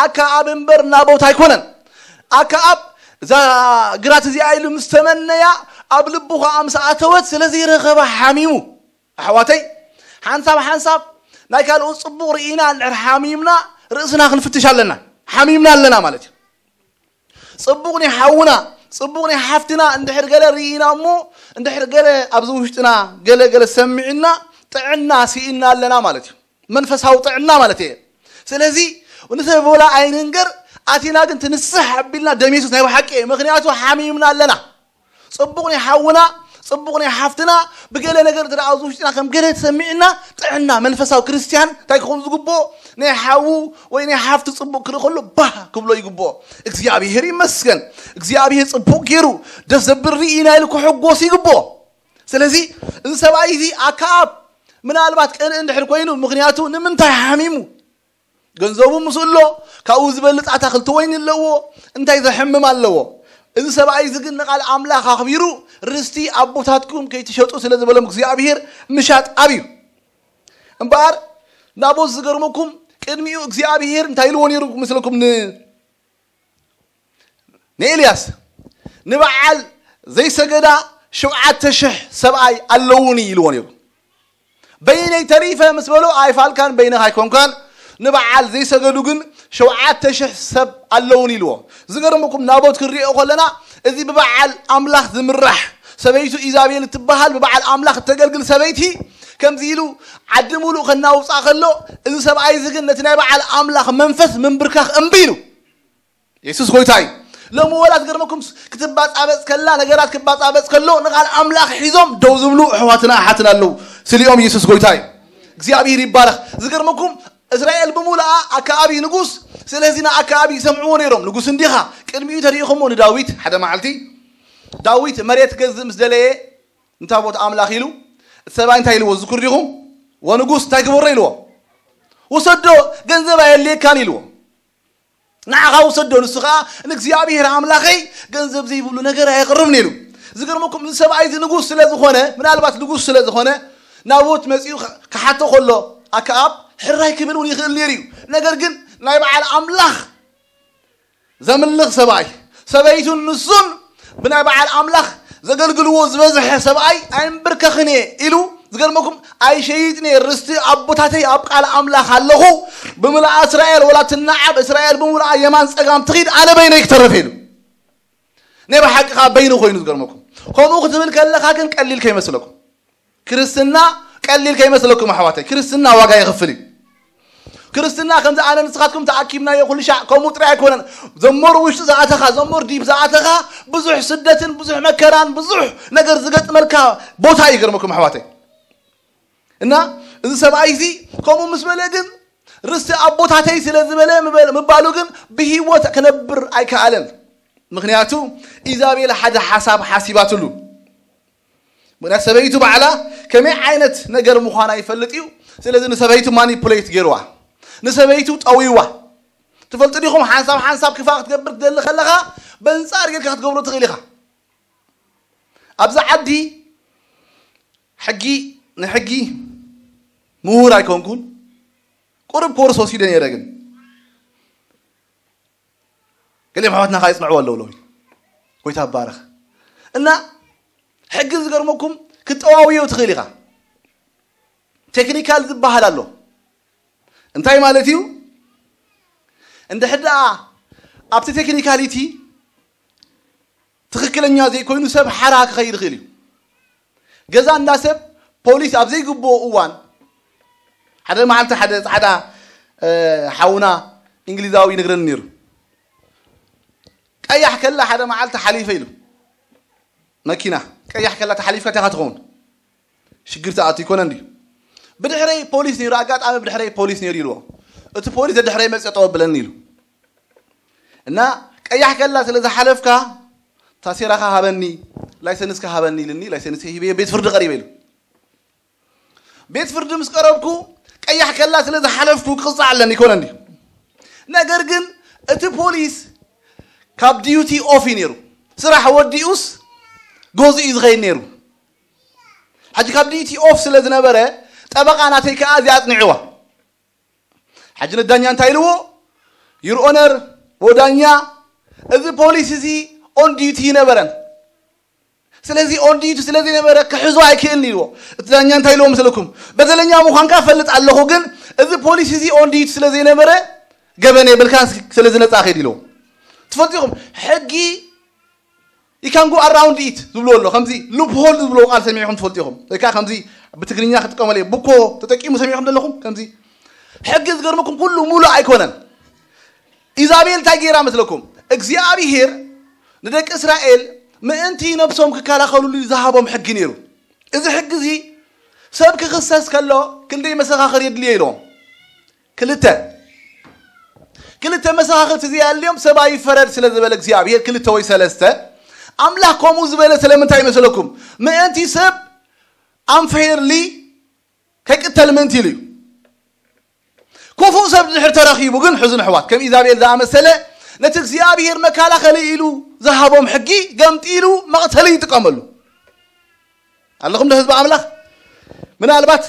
ኣከኣብ እምበር ናቦት ኣይኮነን ኣከኣብ እዛ ግራት እዚኣ ኢሉ ምስ ተመነያ ኣብ ልቡ ኸዓ ምስ ኣተወት ስለዘይረኸባ ሓሚሙ ኣሕዋተይ ሓንሳብ ሓንሳብ ናይ ካልኦት ፅቡቕ ርኢና እንድሕር ሓሚምና ርእስና ክንፍትሽ ኣለና ሓሚምና ኣለና ማለት እዩ ፅቡቕ ናይ ሓውና ጽቡቕ ናይ ሓፍትና እንድሕር ገለ ርኢና እሞ፣ እንድሕር ገለ ኣብዚ ውሽጥና ገለ ገለ ሰሚዕና፣ ጥዕና ስኢና ኣለና ማለት እዩ። መንፈሳዊ ጥዕና ማለት እየ። ስለዚ ንሰብ ወላ ኣይንንገር፣ ኣቲና ግን ትንስሕ ኣቢልና ደም የሱስ ናይ ብሓቂ እየ። ምኽንያቱ ሓሚምና ኣለና። ጽቡቕ ናይ ሓውና፣ ጽቡቕ ናይ ሓፍትና ብገለ ነገር እንተ ደኣ ኣብዚ ውሽጥና ከም ገለ ተሰሚዕና፣ ጥዕና መንፈሳዊ ክርስትያን እንታይ ክኸውን ዝግብኦ? ናይ ሓዉ ወይ ናይ ሓፍቲ ጽቡቕ ክርኢ ከሎ ባህ ክብሎ ይግብኦ። እግዚኣብሔር ይመስገን፣ እግዚኣብሔር ጽቡቕ ገይሩ ደስ ዘብል ርኢና ኢሉ ክሕጎስ ይግብኦ። ስለዚ እዚ ሰብኣይ እዚ ኣከኣብ ምናልባት ቅንእ እንድሕር ኮይኑ፣ ምኽንያቱ ንምንታይ ሓሚሙ? ገንዘቡ ምስ ኣሎ ካብኡ ዝበልፅ ኣታኽልቲ ወይኒ ኣለዎ። እንታይ ዘሕምም ኣለዎ? እዚ ሰብኣይ እዚ ግን ንቓል ኣምላኽ ኣኽቢሩ ርስቲ ኣቦታትኩም ከይትሸጡ ስለ ዝበሎም እግዚኣብሔር ምሻጥ ኣብዩ። እምበኣር ናቦት ዝገርመኩም ቅድሚኡ እግዚኣብሔር እንታይ ኢልዎ ነይሩ ክመስለኩም? ን ንኤልያስ ንበዓል ዘይሰገዳ ሸውዓተ ሽሕ ሰብኣይ ኣለውኒ ኢልዎ ነይሩ። በይነይ ተሪፈ ምስ በሎ ኣይፋልካን በይነኻ ኣይኮንካን፣ ንበዓል ዘይሰገዱ ግን ሸውዓተ ሽሕ ሰብ ኣለውኒ ኢልዎ። ዝገርመኩም ናቦት ክንሪኦ ከለና እዚ ብበዓል ኣምላኽ ዝምራሕ ሰበይቱ ኢዛቤል እትበሃል ብበዓል ኣምላኽ እተገልግል ሰበይቲ ከምዚ ኢሉ ዓዲ ሙሉእ ከናውፃ ከሎ እዚ ሰብኣይ እዚ ግን ነቲ ናይ በዓል ኣምላኽ መንፈስ ምንብርካኽ እምቢ ኢሉ። የሱስ ጎይታ እዩ። ሎሚ ወላ ዝገርመኩም ክትባጻበጽ ከላ ነገራት ክባጻበጽ ከሎ ንቓል ኣምላኽ ሒዞም ደው ዝብሉ ኣሕዋትና ኣሓትና ኣለዉ። ስሊኦም የሱስ ጎይታ እዩ። እግዚኣብሔር ይባረኽ። ዝገርመኩም እስራኤል ብምሉኣ ኣከኣቢ ንጉስ፣ ስለዚ ንኣከኣቢ ይሰምዕዎ ነይሮም። ንጉስ እንዲኻ ቅድሚኡ ተሪኢኹሞ ንዳዊት ሓደ መዓልቲ ዳዊት መሬት ገዝእ ምስ ደለየ ንታቦት ኣምላኽ ኢሉ እቲ ሰብኣይ እንታይ ኢልዎ ዝዝክሩ ዲኹም? ወንጉስ እንታይ ግበሮ ኢልዎ? ውሰዶ ገንዘብ ኣየድልየካን ኢልዎ። ንዓኻ ውሰዶ፣ ንሱ ኸዓ ንእግዚኣብሔር ኣምላኸይ ገንዘብ ዘይብሉ ነገር ኣየቕርብን ኢሉ። ዝገርመኩም እዚ ሰብኣይ እዚ ንጉስ ስለ ዝኾነ፣ ምናልባት ንጉስ ስለ ዝኾነ ናቦት መጺኡ ክሓቶ ከሎ ኣከኣብ ሕራይ ክብል እውን ይኽእል ነይሩ እዩ። ነገር ግን ናይ በዓል ኣምላኽ ዘምልኽ ሰብኣይ ሰበይቱን ንሱን ብናይ በዓል ኣምላኽ ዘገልግልዎ ዝበዝሐ ሰብኣይ ኣይምብርከኽን እየ ኢሉ። ዝገርመኩም ኣይሸይጥን እየ ርስቲ ኣቦታተይ ኣብ ቃል ኣምላኽ ኣለኹ ብምልኣ እስራኤል ወላ ትናዓብ እስራኤል ብምሉኣ የማን ጸጋም ትኺድ ኣነ በይነይ ክተርፍ ኢሉ። ናይ ብሓቂ ከዓ በይኑ ኮይኑ ዝገርመኩም ከምኡ ክትብል ከለኻ ግን ቀሊል ከይመስለኩም። ክርስትና ቀሊል ከይመስለኩም ኣሕዋተይ፣ ክርስትና ዋጋ የኽፍል እዩ። ክርስትና ከምዚ ኣነ ንስኻትኩም ተኣኪብናዮ ኩሉ ሻዕ ከምኡ ጥራይ ኣይኮነን። ዘሞር ውሽጢ ዝኣተኻ፣ ዘሞር ዲብ ዝኣተኻ ብዙሕ ስደትን ብዙሕ መከራን ብዙሕ ነገር ዝገጥመልካ ቦታ እዩ። ይገርመኩም ኣሕዋተይ እና እዚ ሰብኣይ እዚ ከምኡ ምስ በለ ግን ርስቲ ኣቦታተይ ስለ ዝበለ ምባሉ ግን ብህይወት ክነብር ኣይከኣለን። ምክንያቱ ኢዛቤል ሓደ ሓሳብ ሓሲባትሉ። ምክንያት ሰበይቱ ባዕላ ከመይ ዓይነት ነገር ምዃና ይፈልጥ እዩ። ስለዚ ንሰበይቱ ማኒፕሌት ገይርዋ፣ ንሰበይቱ ጠዊዋ። ትፈልጡ ዲኹም ሓንሳብ ሓንሳብ ክፋ ክትገብር ትደሊ ከለኻ በንጻር ጌርካ ክትገብሮ ትኽእል ኢኻ። ኣብዚ ዓዲ ሕጊ ንሕጊ ምሁር ኣይኮንኩን። ቁሩብ ኮርስ ወሲደ ነይረ ግን ገሊኦም ኣሕዋትና ከዓ ይፅንዕዎ ኣለዉ ሎሚ። ጎይታ ባረኽ እና ሕጊ ዝገርመኩም ክትጠዋውዮ ትኽእል ኢኻ። ቴክኒካል ዝበሃል ኣሎ። እንታይ ማለት እዩ? እንድሕር ደኣ ኣብቲ ቴክኒካሊቲ ትኽክለኛ ዘይኮይኑ ሰብ ሓራ ክኸይድ ይኽእል እዩ። ገዛ እንዳ ሰብ ፖሊስ ኣብ ዘይግብኦ እዋን ሓደ መዓልቲ ሓደ ፃዕዳ ሓውና እንግሊዛዊ ይነግረኒ ነይሩ። ቀያሕ ከላ ሓደ መዓልቲ ሓሊፈ ኢሉ። መኪና ቀያሕ ከላ ተሓሊፍካ እንታይ ትኸውን? ሽግር ትኣቱ ይኮነ እንዲ ብድሕረይ ፖሊስ ነይሩ ኣጋጣሚ ብድሕረይ ፖሊስ ነይሩ ኢልዎ። እቲ ፖሊስ ደድሕረይ መፅኦ ጠወ ብለኒ ኢሉ እና ቀያሕ ከላ ስለ ዝሓለፍካ ታሴራኻ ሃበኒ፣ ላይሰንስካ ሃበኒ ኢልኒ። ላይሰንስ ሂበ ቤት ፍርዲ ቀሪበ ኢሉ። ቤት ፍርዲ ምስ ቀረብኩ ቀያሕ ከላ ስለ ዝሓለፍኩ ክቕፃዕ ኣለኒ ይኮነ እንዲ። ነገር ግን እቲ ፖሊስ ካብ ዲዩቲ ኦፍ እዩ ነይሩ። ስራሕ ወዲኡስ ገዝኡ እዩ ዝኸይድ ነይሩ። ሕጂ ካብ ዲዩቲ ኦፍ ስለ ዝነበረ ጠበቓ ናተይ ከዓ እዚኣ ኣፅኒዕዋ። ሕጂ ንዳኛ እንታይ ኢልዎ? ዩር ኦነር ወዳኛ፣ እዚ ፖሊስ እዚ ኦን ዲዩቲ ይነበረን ስለዚ ኦን ዲዩቲ ስለ ዘይነበረ ክሕዞ ኣይክእልን ኢልዎ። እቲ ዳኛ እንታይ ኢልዎ መስለኩም? በደለኛ ምዃንካ ፈልጥ ኣለኹ ግን እዚ ፖሊስ እዚ ኦን ዲዩቲ ስለ ዘይነበረ ገበን የብልካን ስለዚ ነፃ ኸይድ ኢልዎ። ትፈልጡ ኢኹም ሕጊ you can go around it ዝብሎ ኣሎ። ከምዚ loophole ዝብሎ ቃል ሰሚዕኹም ትፈልጡ ኢኹም። ወይ ከዓ ከምዚ ብትግርኛ ክጥቀመሉ እየ፣ ብኮ ተጠቂሙ ሰሚዕኹም ዘለኹም። ከምዚ ሕጊ ዝገርመኩም ኩሉ ሙሉእ ኣይኮነን። ኢዛቤል እንታይ ገይራ መስለኩም? እግዚኣብሄር ንደቂ እስራኤል ምእንቲ ነብሶም ክከላኸሉሉ ዝሃቦም ሕጊ ነይሩ። እዚ ሕጊ እዚ ሰብ ክኽሰስ ከሎ ክንደይ መሰኻኽር የድልዮ ኢሎም? ክልተ። ክልተ መሰኻኽርቲ እዚ ኣልዮም ሰብ ኣይፈረድ ስለ ዝበለ እግዚኣብሄር ክልተ ወይ ሰለስተ። ኣምላኽ ከምኡ ዝበለ ስለምንታይ ይመስለኩም? ምእንቲ ሰብ unfairly ከይቅተል ምእንቲ ኢሉ እዩ። ክፉእ ሰብ ድሕር ተረኺቡ ግን ሕዙን ኣሕዋት ከም ኢዛቤል ዝኣመሰለ ነቲ እግዚኣብሄር መከላኸሊ ኢሉ ዝሃቦም ሕጊ ገምጢሉ መቕተሊ ይጥቀመሉ። ኣለኹም ዶ ህዝቢ ኣምላኽ? ምናልባት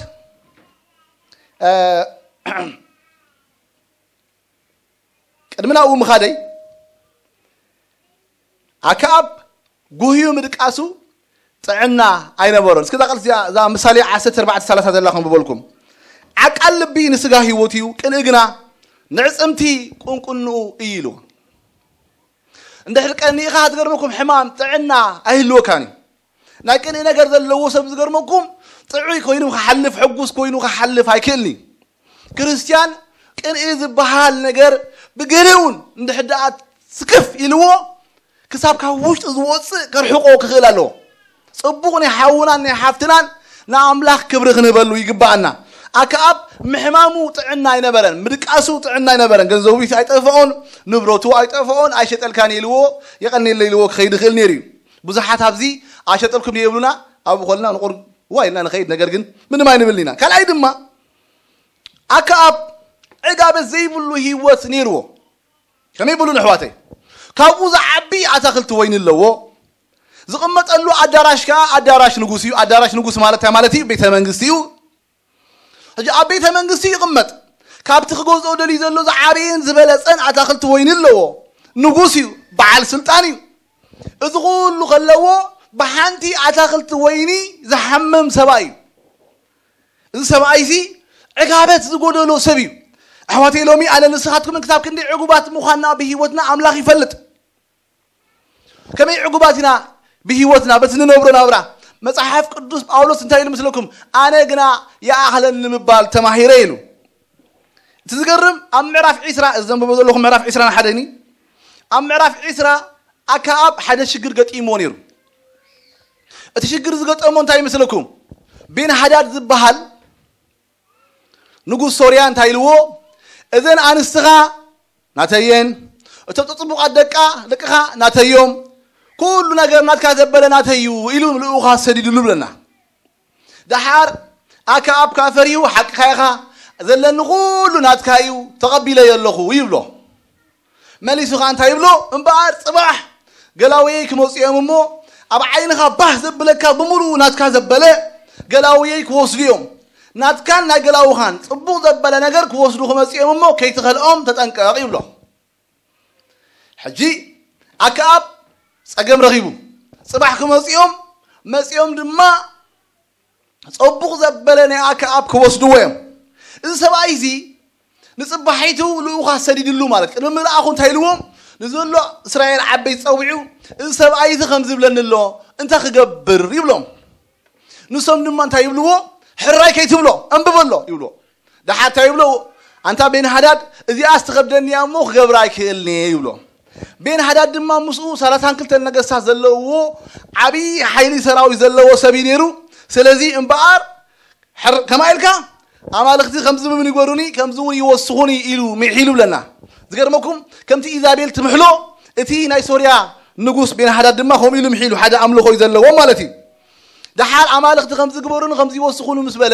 እ፣ ቅድሚ ናብኡ ምኻደይ ኣክኣብ ጉህዩ ምድቃሱ ጥዕና ኣይነበሮን። እስኪ እዛ ቃል እዚኣ፣ እዛ ምሳሌ ዓሰርተ ኣርባዕተ ሰላሳ ዘላ ከንብበልኩም። ዓቃል ልቢ ንስጋ ህይወት እዩ፣ ቅንኢ ግና ንዕጽምቲ ቁንቁንኡ እዩ ኢሉ። እንድሕር ቀኒእኻ ዝገርመኩም ሕማም ጥዕና ኣይህልወካን እዩ። ናይ ቅንኢ ነገር ዘለዎ ሰብ ዝገርመኩም ጥዑይ ኮይኑ ክሓልፍ፣ ሕጉስ ኮይኑ ክሓልፍ ኣይክእልን እዩ። ክርስቲያን ቅንኢ ዝበሃል ነገር ብገለ እውን እንድሕር ደኣ ስክፍ ኢልዎ ክሳብ ካብ ውሽጡ ዝወፅእ ከርሕቆ ክኽእል ኣለዎ። ፅቡቕ ናይ ሓውናን ናይ ሓፍትናን ንኣምላኽ ክብሪ ክንህበሉ ይግባኣና። ኣክኣብ ምሕማሙ ጥዕና ኣይነበረን፣ ምድቃሱ ጥዕና ኣይነበረን። ገንዘቡ ቤት ኣይጠፍኦን፣ ንብረቱ ኣይጠፍኦን፣ ኣይሸጠልካን ኢልዎ የቐንየለ ኢልዎ ክኸይድ ይኽእል ነይሩ እዩ። ብዙሓት ኣብዚ ኣሸጠልኩም የብሉና፣ ኣብኡ ከልና ንቑር ዋ ኢልና ንኸይድ፣ ነገር ግን ምንም ኣይንብልን ኢና። ካልኣይ ድማ ኣክኣብ ዕጋበት ዘይብሉ ህይወት ነይርዎ። ከመይ ብሉ ንሕዋተይ? ካብኡ ዝዓቢ ኣታኽልቲ ወይኒ ኣለዎ። ዝቕመጠሉ ኣዳራሽ ከኣ ኣዳራሽ ንጉስ እዩ። ኣዳራሽ ንጉስ ማለት እንታይ ማለት እዩ? ቤተ መንግስቲ እዩ። ሕጂ ኣብ ቤተ መንግስቲ ይቕመጥ። ካብቲ ክገዝኦ ደልዩ ዘሎ ዝዓበየን ዝበለጸን ኣታኽልቲ ወይኒ ኣለዎ። ንጉስ እዩ፣ በዓል ስልጣን እዩ። እዚ ኩሉ ከለዎ ብሓንቲ ኣታኽልቲ ወይኒ ዝሓምም ሰብኣይ እዩ። እዚ ሰብኣይ እዚ ዕጋበት ዝጎደሎ ሰብ እዩ። ኣሕዋተይ ሎሚ ኣነ ንስኻትኩምን ክሳብ ክንደይ ዕጉባት ምዃንና ብህይወትና ኣምላኽ ይፈልጥ። ከመይ ዕጉባት ኢና ብህይወትና በቲ ንነብሮ ናብራ? መጽሓፍ ቅዱስ ጳውሎስ እንታይ ኢሉ ምስለኩም? ኣነ ግና ይኣኽለኒ ንምባል ተማሂረ ኢሉ። እቲ ዝገርም ኣብ ምዕራፍ ዒስራ፣ እዚ ዘንብቦ ዘለኹ ምዕራፍ ዒስራ ንሓደኒ፣ ኣብ ምዕራፍ ዒስራ ኣክኣብ ሓደ ሽግር ገጢምዎ ነይሩ። እቲ ሽግር ዝገጠሞ እንታይ ይመስለኩም? ቤን ሃዳድ ዝበሃል ንጉስ ሶርያ እንታይ ኢልዎ? እዘን ኣንስትኻ ናተየን፣ እቶም ጽቡቓት ደቃ ደቅኻ ናተዮም፣ ኩሉ ነገር ናትካ ዘበለ ናተዩ ኢሉ ልኡኻ ሰዲድሉ ብለና። ደሓር ኣክኣብ ከኣ ፈሪሁ፣ ሓቅኻ ኢኻ፣ ዘለኒ ኩሉ ናትካ እዩ፣ ተቐቢለዮ ኣለኹ ይብሎ። መሊሱ ኸኣ እንታይ ይብሎ? እምበኣር ጽባሕ ገላውየይ ክመጹ እዮም እሞ፣ ኣብ ዓይንኻ ባህ ዘብለካ ብምሉኡ ናትካ ዘበለ ገላውየይ ክወስዱ እዮም። ናትካን ናይ ገላውኻን ጽቡቕ ዘበለ ነገር ክወስዱ ክመጹ እዮም እሞ፣ ከይትኸልኦም ተጠንቀቕ ይብሎ። ሕጂ ኣክኣብ ጸገም ረኺቡ። ጽባሕ ክመጹ እዮም፣ መጺኦም ድማ ጸቡቕ ዘበለ ናይ ኣክኣብ ክወስድዎ እዮም። እዚ ሰብኣይ እዚ ንጽባሒቱ ልኡኻ ሰዲድሉ ማለት ቅድሚ ምልኣኹ እንታይ ኢልዎም? ንዘሎ እስራኤል ዓበይቲ ጸዊዑ፣ "እዚ ሰብኣይ እዚ ከም ዝብለኒ ኣሎ፣ እንታይ ክገብር?" ይብሎም። ንሶም ድማ እንታይ ይብልዎ? "ሕራይ ከይትብሎ፣ ኣንብበሎ" ይብልዎ። ደሓር እንታይ ይብሎ? "ኣንታ ቤን ሃዳድ፣ እዚኣስ ትኸብደኒ እያ እሞ ክገብራ ኣይክእልን እየ" ይብሎ። ቤን ሃዳድ ድማ ምስኡ ሰላሳን ክልተን ነገስታት ዘለውዎ ዓብዪ ሓይሊ ሰራዊት ዘለዎ ሰብ እዩ ነይሩ። ስለዚ እምበኣር ሕር-፣ ከማይ ኢልካ ኣማልኽቲ ከምዚ እውን ይገሩኒ፣ ከምዚ እውን ይወስኹኒ ኢሉ ምሒሉ ብለና። ዝገርመኩም፣ ከምቲ ኢዛቤል ትምሕሎ፣ እቲ ናይ ሶርያ ንጉስ ቤን ሃዳድ ድማ ከምኡ ኢሉ ምሒሉ፣ ሓደ ኣምልኾ እዩ ዘለዎ ማለት እዩ። ደሓር ኣማልኽቲ ከምዚ ግበሩኒ፣ ከምዚ ይወስኹኒ ምስ በለ፣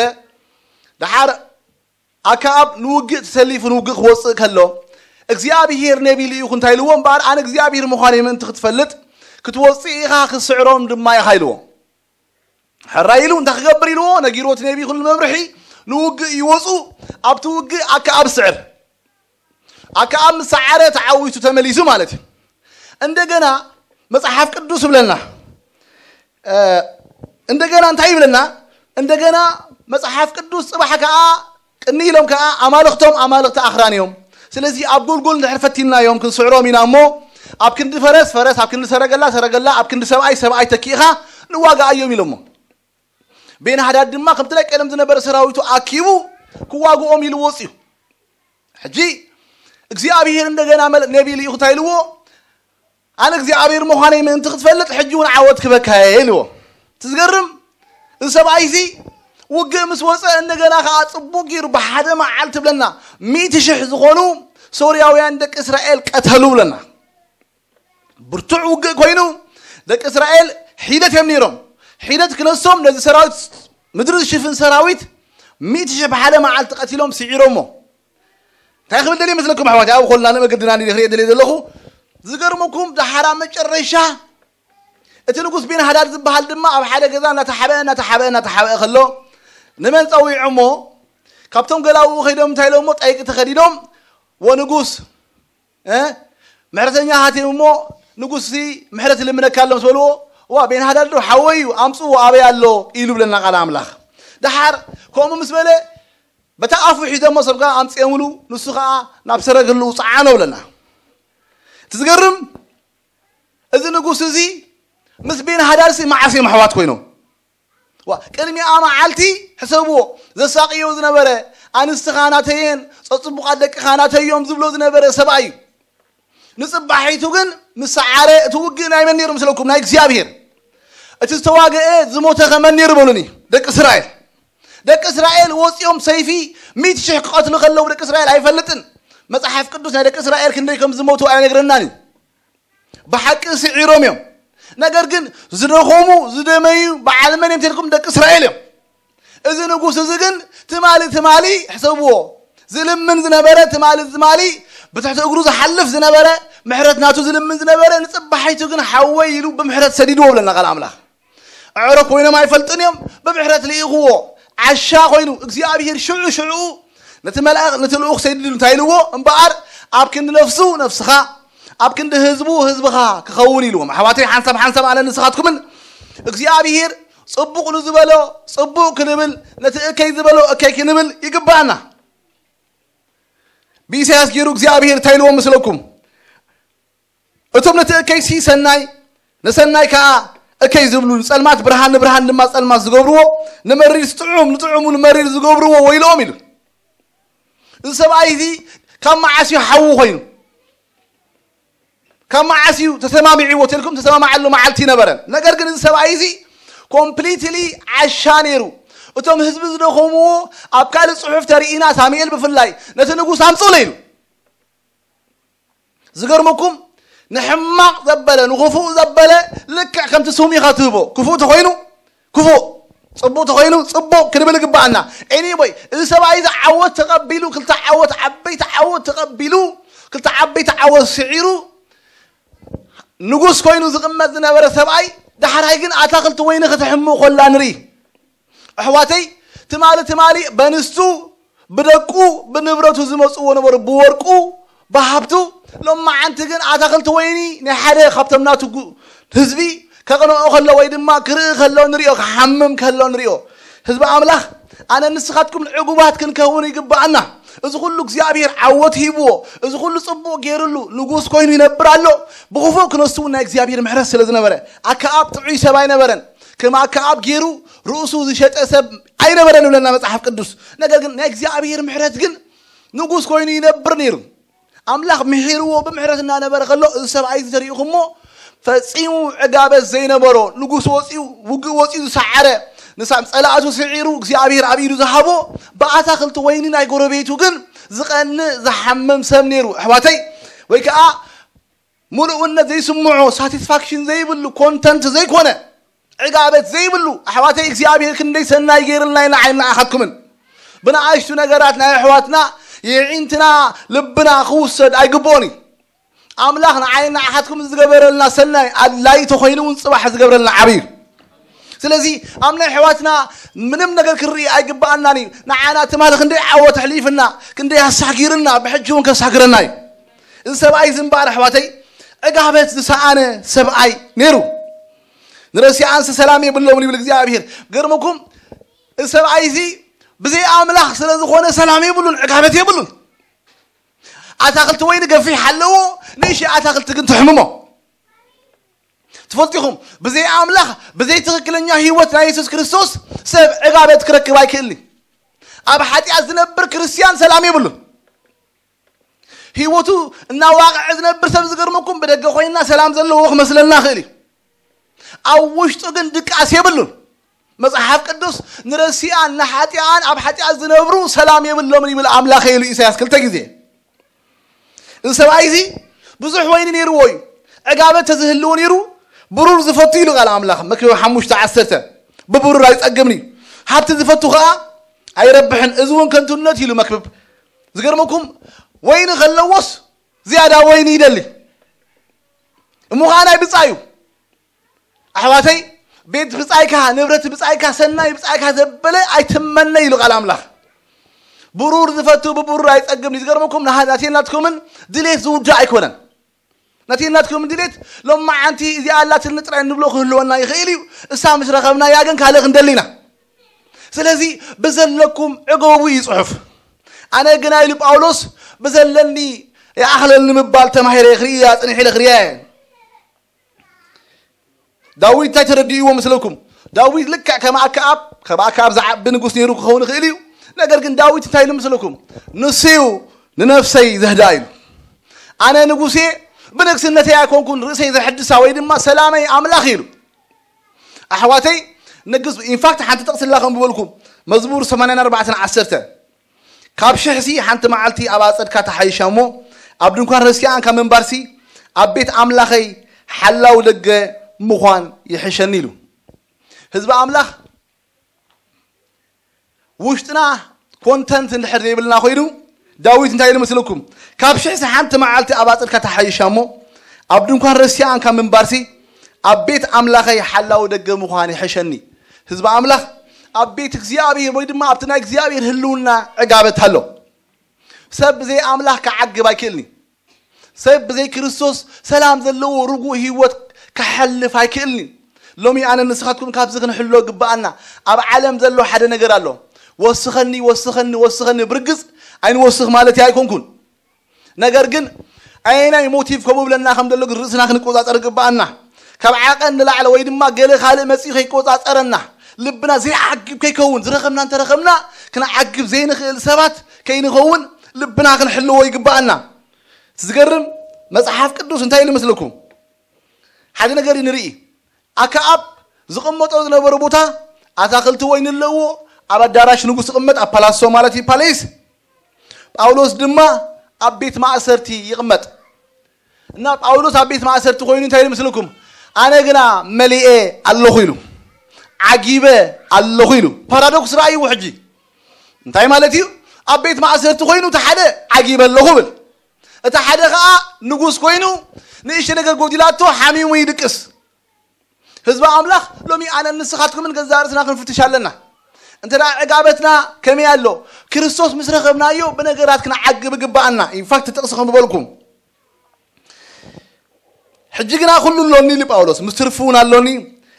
ደሓር ኣክኣብ ንውግእ ተሰሊፉ ንውግእ ክወጽእ ከሎ፣ እግዚኣብሄር ነቢ ልኢኹ እንታይ ኢልዎ? "እምበኣር ኣነ እግዚኣብሄር ምዃነይ ምእንቲ ክትፈልጥ፣ ክትወጽእ ኢኻ፣ ክትስዕሮም ድማ ኢኻ" ኢልዎ። ሕራይ ኢሉ እንታይ ክገብር ኢልዎ? ነጊርዎ እቲ ነቢ ኩሉ መምርሒ፣ ንውግእ ይወጹ። ኣብቲ ውግእ ኣክኣብ ስዕር። ኣክኣብ ምስ ሰዓረ ተዓዊቱ ተመሊሱ ማለት እዩ። እንደገና መጽሓፍ ቅዱስ ይብለና። እ፣ እንደገና እንታይ ይብለና? እንደገና መጽሓፍ ቅዱስ ጽባሕ ከኣ ቅኒ ኢሎም ከኣ ኣማልኽቶም ኣማልኽቲ ኣኽራን እዮም። ስለዚ ኣብ ጎልጎል እንድሕር ፈቲንናዮም ክንስዕሮም ኢና እሞ፣ ኣብ ክንዲ ፈረስ ፈረስ፣ ኣብ ክንዲ ሰረገላ ሰረገላ፣ ኣብ ክንዲ ሰብኣይ ሰብኣይ ተኪእኻ ንዋጋኣዮም ኢሎሞ። ቤን ሃዳድ ድማ ከምቲ ናይ ቀደም ዝነበረ ሰራዊቱ ኣኪቡ ክዋግኦም ኢሉ ወፅዩ። ሕጂ እግዚኣብሔር እንደገና መለ- ነቢ ልኢኹ እንታይ ኢልዎ? ኣነ እግዚኣብሔር ምዃነይ ምእንቲ ክትፈልጥ ሕጂ እውን ዓወት ክበካ እየ ኢልዎ። ትዝገርም እዚ ሰብኣይ እዚ ውግእ ምስ ወፀ እንደገና ከዓ ፅቡቅ ገይሩ ብሓደ መዓልቲ ብለና ሚእቲ ሽሕ ዝኾኑ ሶርያውያን ደቂ እስራኤል ቀተሉ ብለና። ብርቱዕ ውግእ ኮይኑ ደቂ እስራኤል ሒደት እዮም ነይሮም። ሒደት ክነሶም ነዚ ሰራዊት ምድሪ ዝሽፍን ሰራዊት ሚእቲ ሽሕ ብሓደ መዓልቲ ቀቲሎሞ ስዒሮሞ። እንታይ ክብል ደልየ መስለኩም ኣሕዋት? ኣብ ኮልና ንመገድና ንደ ክሪኦ ደልየ ዘለኹ ዝገርመኩም ደሓራ መጨረሻ እቲ ንጉስ ቤን ሃዳድ ዝበሃል ድማ ኣብ ሓደ ገዛ እናተሓበአ እናተሓበአ እናተሓበአ ከሎ ንመን ፀዊዖሞ? ካብቶም ገላውኡ ከይዶም እንታይ ኢሎሞ? ጠይቂ ተኸዲዶም ወንጉስ እ ምሕረተኛ ሃትዮም እሞ ንጉስ ምሕረት ይልምነካ ኣሎ ምስ በልዎ ዋ ቤን ሃዳድ ዶ ሓወይ እዩ ኣምፅዎ ኣበይ ኣሎ ኢሉ ብለና ቃል ኣምላኽ። ደሓር ከምኡ ምስ በለ በታ ኣፉ ሒዞሞ ሰብ ከዓ ኣምፅኦምሉ ንሱ ከዓ ናብ ሰረግልኡ ፀዓኖ ብለና። እቲ ዝገርም እዚ ንጉስ እዚ ምስ ቤን ሃዳድ ሲ መዓስ እዮም ኣሕዋት ኮይኖም? ዋ ቅድሚኣ መዓልቲ ሕሰብዎ ዘሳቅዮ ዝነበረ ኣንስትኻ ናተየን ፀፅቡቃት ደቅኻ ናተዮም ዝብሎ ዝነበረ ሰብኣይ እዩ። ንፅባሒቱ ግን ምስ ሰዓረ እቲ ውግእ ናይ መን ነይሩ ምስለኩም? ናይ እግዚኣብሔር። እቲ ዝተዋገአ ዝሞተ ከመን ነይሩ በሉኒ ደቂ እስራኤል። ደቂ እስራኤል ወፂኦም ሰይፊ ሚእቲ ሽሕ ክቐትሉ ከለዉ ደቂ እስራኤል ኣይፈልጥን። መፅሓፍ ቅዱስ ናይ ደቂ እስራኤል ክንደይ ከም ዝሞቱ ኣይነግረናን እዩ። ብሓቂ ስዒሮም እዮም። ነገር ግን ዝደኸሙ ዝደመዩ በዓል መን እዮም ተልኩም? ደቂ እስራኤል እዮም። እዚ ንጉስ እዚ ግን ትማሊ ትማሊ ሕሰብዎ ዝልምን ዝነበረ ትማሊ ትማሊ ብትሕቲ እግሩ ዝሓልፍ ዝነበረ ምሕረት ናቱ ዝልምን ዝነበረ ንፅባሒቱ ግን ሓወይ ኢሉ ብምሕረት ሰዲድዎ ብለና ቃል ኣምላኽ። ዕዕሮ ኮይኖም ኣይፈልጥን እዮም። ብምሕረት ልኢኽዎ ዓሻ ኮይኑ እግዚኣብሔር ሽዑ ሽዑ ነቲ መልኣኽ ነቲ ልኡኽ ሰዲዱ እንታይ ኢልዎ እምበኣር ኣብ ክንዲ ነፍሱ ነፍስኻ ኣብ ክንዲ ህዝቡ ህዝብኻ ክኸውን ኢልዎም። ኣሕዋተይ ሓንሳብ ሓንሳብ ኣነ ንስኻትኩምን እግዚኣብሔር ፅቡቕ ንዝበሎ ፅቡቕ ክንብል ነቲ እከይ ዝበሎ እከይ ክንብል ይግባኣና። ብኢሳያስ ገይሩ እግዚኣብሔር እንታይ ኢልዎም ምስለኩም? እቶም ነቲ እከይሲ ሰናይ ንሰናይ ከዓ እከይ ዝብሉ ንፀልማት ብርሃን ንብርሃን ድማ ፀልማት ዝገብርዎ ንመሪር ጥዑም ንጥዑሙ ንመሪር ዝገብርዎ ወይልኦም ኢሉ። እዚ ሰብኣይ እዚ ካብ መዓስ እዩ ሓዉ ኮይኑ? ካብ መዓስ እዩ ተሰማሚዕዎ ተልኩም? ተሰማማዓሉ መዓልቲ ነበረ። ነገር ግን እዚ ሰብኣይ እዚ ኮምፕሊትሊ ዓሻ ነይሩ። እቶም ህዝቢ ዝደኸምዎ ኣብ ካልእ ፅሑፍ ተርኢና ሳሙኤል ብፍላይ ነቲ ንጉስ ኣምፅኡለ ኢሉ። ዝገርመኩም ንሕማቕ ዘበለ ንክፉእ ዘበለ ልክዕ ከምቲ ስሙ ኢኻ ትህቦ። ክፉእ ተኾይኑ ክፉእ፣ ፅቡቅ ተኾይኑ ፅቡቅ ክንብል ይግባኣና። ኤኒወይ እዚ ሰብኣይ እዚ ዓወት ተቐቢሉ ክልተ ዓወት ዓበይቲ ዓወት ተቐቢሉ ክልተ ዓበይቲ ዓወት ስዒሩ ንጉስ ኮይኑ ዝቕመጥ ዝነበረ ሰብኣይ ዳሕራይ ግን ኣታክልቲ ወይኒ ክትሕምቕ ኮላ ንርኢ። ኣሕዋተይ ትማሊ ትማሊ በንስቱ ብደቁ ብንብረቱ ዝመፅዎ ነበሩ ብወርቁ ብሃብቱ። ሎማዓንቲ ግን ኣታክልቲ ወይኒ ናይ ሓደ ካብቶም ናቱ ህዝቢ ከቕንኦ ከሎ ወይ ድማ ክርኢ ከሎ ንሪኦ ክሓምም ከሎ ንሪኦ። ህዝቢ ኣምላኽ ኣነ ንስኻትኩም ዕጉባት ክንከውን ይግባኣና። እዚ ኩሉ እግዚኣብሔር ዓወት ሂብዎ፣ እዚ ኩሉ ፅቡቕ ገይርሉ ንጉስ ኮይኑ ይነብር ኣሎ። ብክፉእ ክነሱ እውን ናይ እግዚኣብሔር ምሕረት ስለ ዝነበረ ኣከኣብ ጥዑይ ሰብ ኣይነበረን። ከም ኣከኣብ ገይሩ ርእሱ ዝሸጠ ሰብ ኣይነበረን ይብለና መፅሓፍ ቅዱስ። ነገር ግን ናይ እግዚኣብሔር ምሕረት ግን ንጉስ ኮይኑ ይነብር ነይሩ። ኣምላኽ ምሒርዎ ብምሕረት እናነበረ ከሎ እዚ ሰብኣይ እዚ ተሪእኹሞ ፈጺሙ ዕጋበት ዘይነበሮ ንጉስ ወፂኡ ውግእ ወፂኡ ዝሰዓረ ንሳም ፀላእቱ ስዒሩ እግዚኣብሔር ኣብ ኢዱ ዝሃቦ ብኣታክልቲ ወይኒ ናይ ጎረቤቱ ግን ዝቐንእ ዝሓምም ሰብ ነይሩ። ኣሕዋተይ ወይ ከዓ ሙሉእነት ዘይስምዖ ሳቲስፋክሽን ዘይብሉ ኮንተንት ዘይኮነ ዕጋበት ዘይብሉ ኣሕዋተይ እግዚኣብሔር ክንደይ ሰናይ ገይርልና ኢና ንዓይን ንዓኻትኩምን። ብንኣሽቱ ነገራት ናይ ኣሕዋትና የዒንትና ልብና ክውሰድ ኣይግብኦን እዩ። ኣምላኽ ንዓይን ንዓኻትኩም ዝገበረልና ሰናይ ኣድላይ ተኾይኑ እውን ፅባሕ ዝገብረልና ዓብዩ እዩ። ስለዚ ኣብ ናይ ኣሕዋትና ምንም ነገር ክንርኢ ኣይግባኣናን እዩ። ንዓና ትማሊ ክንደይ ዓወት ኣሕሊፍና ክንደይ ኣሳጊርና ብሕጂ እውን ከሳግረና እዩ። እዚ ሰብኣይ እዚ እምበኣር ኣሕዋተይ ዕጋበት ዝሰኣነ ሰብኣይ ነይሩ። ንረሲኣንስ ሰላም የብሎም ይብል እግዚኣብሔር። ገርመኩም እዚ ሰብኣይ እዚ ብዘይ ኣምላኽ ስለ ዝኾነ ሰላም የብሉን ዕጋበት የብሉን። ኣታኽልቲ ወይኒ ገፊሕ ኣለዎ፣ ንእሽተይ ኣታኽልቲ ግን ትሕምሞ። ትፈልጡ ኢኹም፣ ብዘይ ኣምላኽ፣ ብዘይ ትኽክለኛ ህይወት ናይ የሱስ ክርስቶስ ሰብ ዕጋበት ክረክብ ኣይክእልን። ኣብ ሓጢኣት ዝነብር ክርስትያን ሰላም የብሉን። ህይወቱ እናዋቕዐ ዝነብር ሰብ ዝገርመኩም፣ ብደገ ኮይና ሰላም ዘለዎ ክመስለና ይኽእል እዩ። ኣብ ውሽጡ ግን ድቃስ የብሉን። መጽሓፍ ቅዱስ ንረሲኣን ንሓጢኣን ኣብ ሓጢኣት ዝነብሩ ሰላም የብሎምን ይብል ኣምላኽ ኢሉ ኢሳያስ ክልተ ግዜ። እዚ ሰብኣይ እዚ ብዙሕ ወይኒ ነይርዎ እዩ። ዕጋበት ተዝህልዎ ነይሩ፣ ብሩር ዝፈቱ ኢሉ ቃል ኣምላኽ፣ መክብብ ሓሙሽተ ዓሰርተ። ብብሩር ኣይጸግብን እዩ። ሃብቲ ዝፈቱ ኸኣ ኣይረብሕን፣ እዚ እውን ከንቱነት ኢሉ መክብብ። ዝገርመኩም፣ ወይኒ ከለዎስ ዝያዳ ወይኒ ይደሊ። እሞ ኸኣ ናይ ብጻዩ። ኣሕዋተይ፣ ቤት ብጻይካ፣ ንብረት ብጻይካ፣ ሰናይ ብጻይካ ዘበለ ኣይትመነ ኢሉ ቃል ኣምላኽ። ብሩር ዝፈቱ ብብሩር ኣይጸግብን እዩ። ዝገርመኩም፣ ንሃ-፣ ናቴን ናትኩምን ድሌት ዝውዳእ ኣይኮነን። ናቴን ናትኩምን ድሌት ሎማዓንቲ እዚኣ ኣላትኒ ጥራይ እንብሎ ክህልወና ይኽእል እዩ። እሳ ምስ ረኸብናያ ግን ካልእ ክንደሊ ኢና። ስለዚ ብዘለኩም ዕገቡ እዩ ጽሑፍ። ኣነ ግና ኢሉ ጳውሎስ ብዘለኒ ይኣኽለኒ ምባል ተማሂረ ክርእያ፣ ጽንሕ ኢለ ክርእያ እየ። ዳዊት እንታይ ተረዲእዎ ምስለኩም? ዳዊት ልክዕ ከም ኣከኣብ፣ ከም ኣከኣብ ዝዓቢ ንጉስ ነይሩ ክኸውን ይኽእል እዩ። ነገር ግን ዳዊት እንታይ ኢሉ ምስለኩም? ንሱ እዩ ንነፍሰይ ዘህድኣ ኢሉ። ኣነ ንጉሴ ብንግስነተይ ኣይኮንኩን ርእሰይ ዘሕድሳ ወይ ድማ ሰላመይ ኣምላኽ ኢሉ። ኣሕዋተይ፣ ንግስ ኢንፋክት ሓንቲ ጥቕሲ ላ ከም ዝበልኩም፣ መዝሙር ሰማንያን ኣርባዕተን ዓሰርተ፣ ካብ ሽሕሲ ሓንቲ መዓልቲ ኣብ ኣጸድካ ተሓይሻ እሞ፣ ኣብ ድንኳን ረሲኣን ካብ ምንባርሲ፣ ኣብ ቤት ኣምላኸይ ሓላው ደገ ምዃን ይሕሸኒ ኢሉ። ህዝቢ ኣምላኽ፣ ውሽጥና ኮንተንት እንድሕር ዘይብልና ኮይኑ፣ ዳዊት እንታይ ኢሉ መስለኩም? ካብ ሽሕሲ ሓንቲ መዓልቲ ኣብ ኣጸድካ ተሓይሻ እሞ፣ ኣብ ድንኳን ረሲኣን ካብ ምንባርሲ፣ ኣብ ቤት ኣምላኸይ ሓላው ደገ ምዃን ይሕሸኒ። ህዝቢ ኣምላኽ፣ ኣብ ቤት እግዚኣብሔር ወይ ድማ ኣብቲ ናይ እግዚኣብሔር ህልውና ዕጋበት ኣሎ። ሰብ ብዘይ ኣምላኽ ክዓግብ ኣይክእልን እዩ። ሰብ ብዘይ ክርስቶስ ሰላም ዘለዎ ርጉእ ህይወት ክሓልፍ ኣይክእልን እዩ። ሎሚ ኣነ ንስኻትኩም ካብዚ ክንሕሎ ግብኣና። ኣብ ዓለም ዘሎ ሓደ ነገር ኣሎ። ወስኸኒ፣ ወስኸኒ፣ ወስኸኒ። ብርግጽ ኣይንወስኽ ማለት ኣይኮንኩን። ነገር ግን ኣየናይ ሞቲቭ ከምኡ ብለና ከም ዘሎ ግን ርእስና ክንቆጻጸር ግብኣና። ካብ ዓቐን ንላዕሊ ወይ ድማ ገለ ካልእ መጺኡ ከይቆጻጸረና፣ ልብና ዘይዓግብ ከይከውን፣ ዝረኸብና እንተረኸብና ክንዓግብ ዘይንኽእል ሰባት ከይንኸውን ልብና ክንሕልዎ ይግብኣና። እቲ ዝገርም፣ መጽሓፍ ቅዱስ እንታይ ኢሉ መስለኩም? ሓደ ነገር እዩ ንርኢ። ኣከኣብ ዝቕመጦ ዝነበረ ቦታ ኣታኽልቲ ወይኒ ኣለዎ፣ ኣብ ኣዳራሽ ንጉስ ይቕመጥ፣ ኣብ ፓላሶ ማለት እዩ፣ ፓሌስ። ጳውሎስ ድማ ኣብ ቤት ማእሰርቲ ይቕመጥ። እና ጳውሎስ ኣብ ቤት ማእሰርቲ ኮይኑ እንታይ ኢሉ ምስልኩም? ኣነ ግና መሊኤ ኣለኹ ኢሉ። ዓጊበ ኣለኹ ኢሉ። ፓራዶክስ ረኣይዎ ሕጂ። እንታይ ማለት እዩ? ኣብ ቤት ማእሰርቲ ኮይኑ እቲ ሓደ ዓጊበ ኣለኹ ብል። እቲ ሓደ ኸኣ ንጉስ ኮይኑ ንእሽቶ ነገር ጎዲላቶ ሓሚሙ ይድቅስ። ህዝቢ ኣምላኽ ሎሚ ኣነ ንስኻትኩምን ገዛእ ርእስና ክንፍትሽ ኣለና። እንተ ደኣ ዕጋበትና ከመይ ኣሎ? ክርስቶስ ምስ ረኸብናዮ ብነገራት ክንዓግብ ይግብኣና። ኢንፋክት ጥቕሲ ከም ዝበልኩም። ሕጂ ግና ኩሉ ኣሎኒ ኢሉ ጳውሎስ፣ ምስ ትርፊ እውን ኣሎኒ።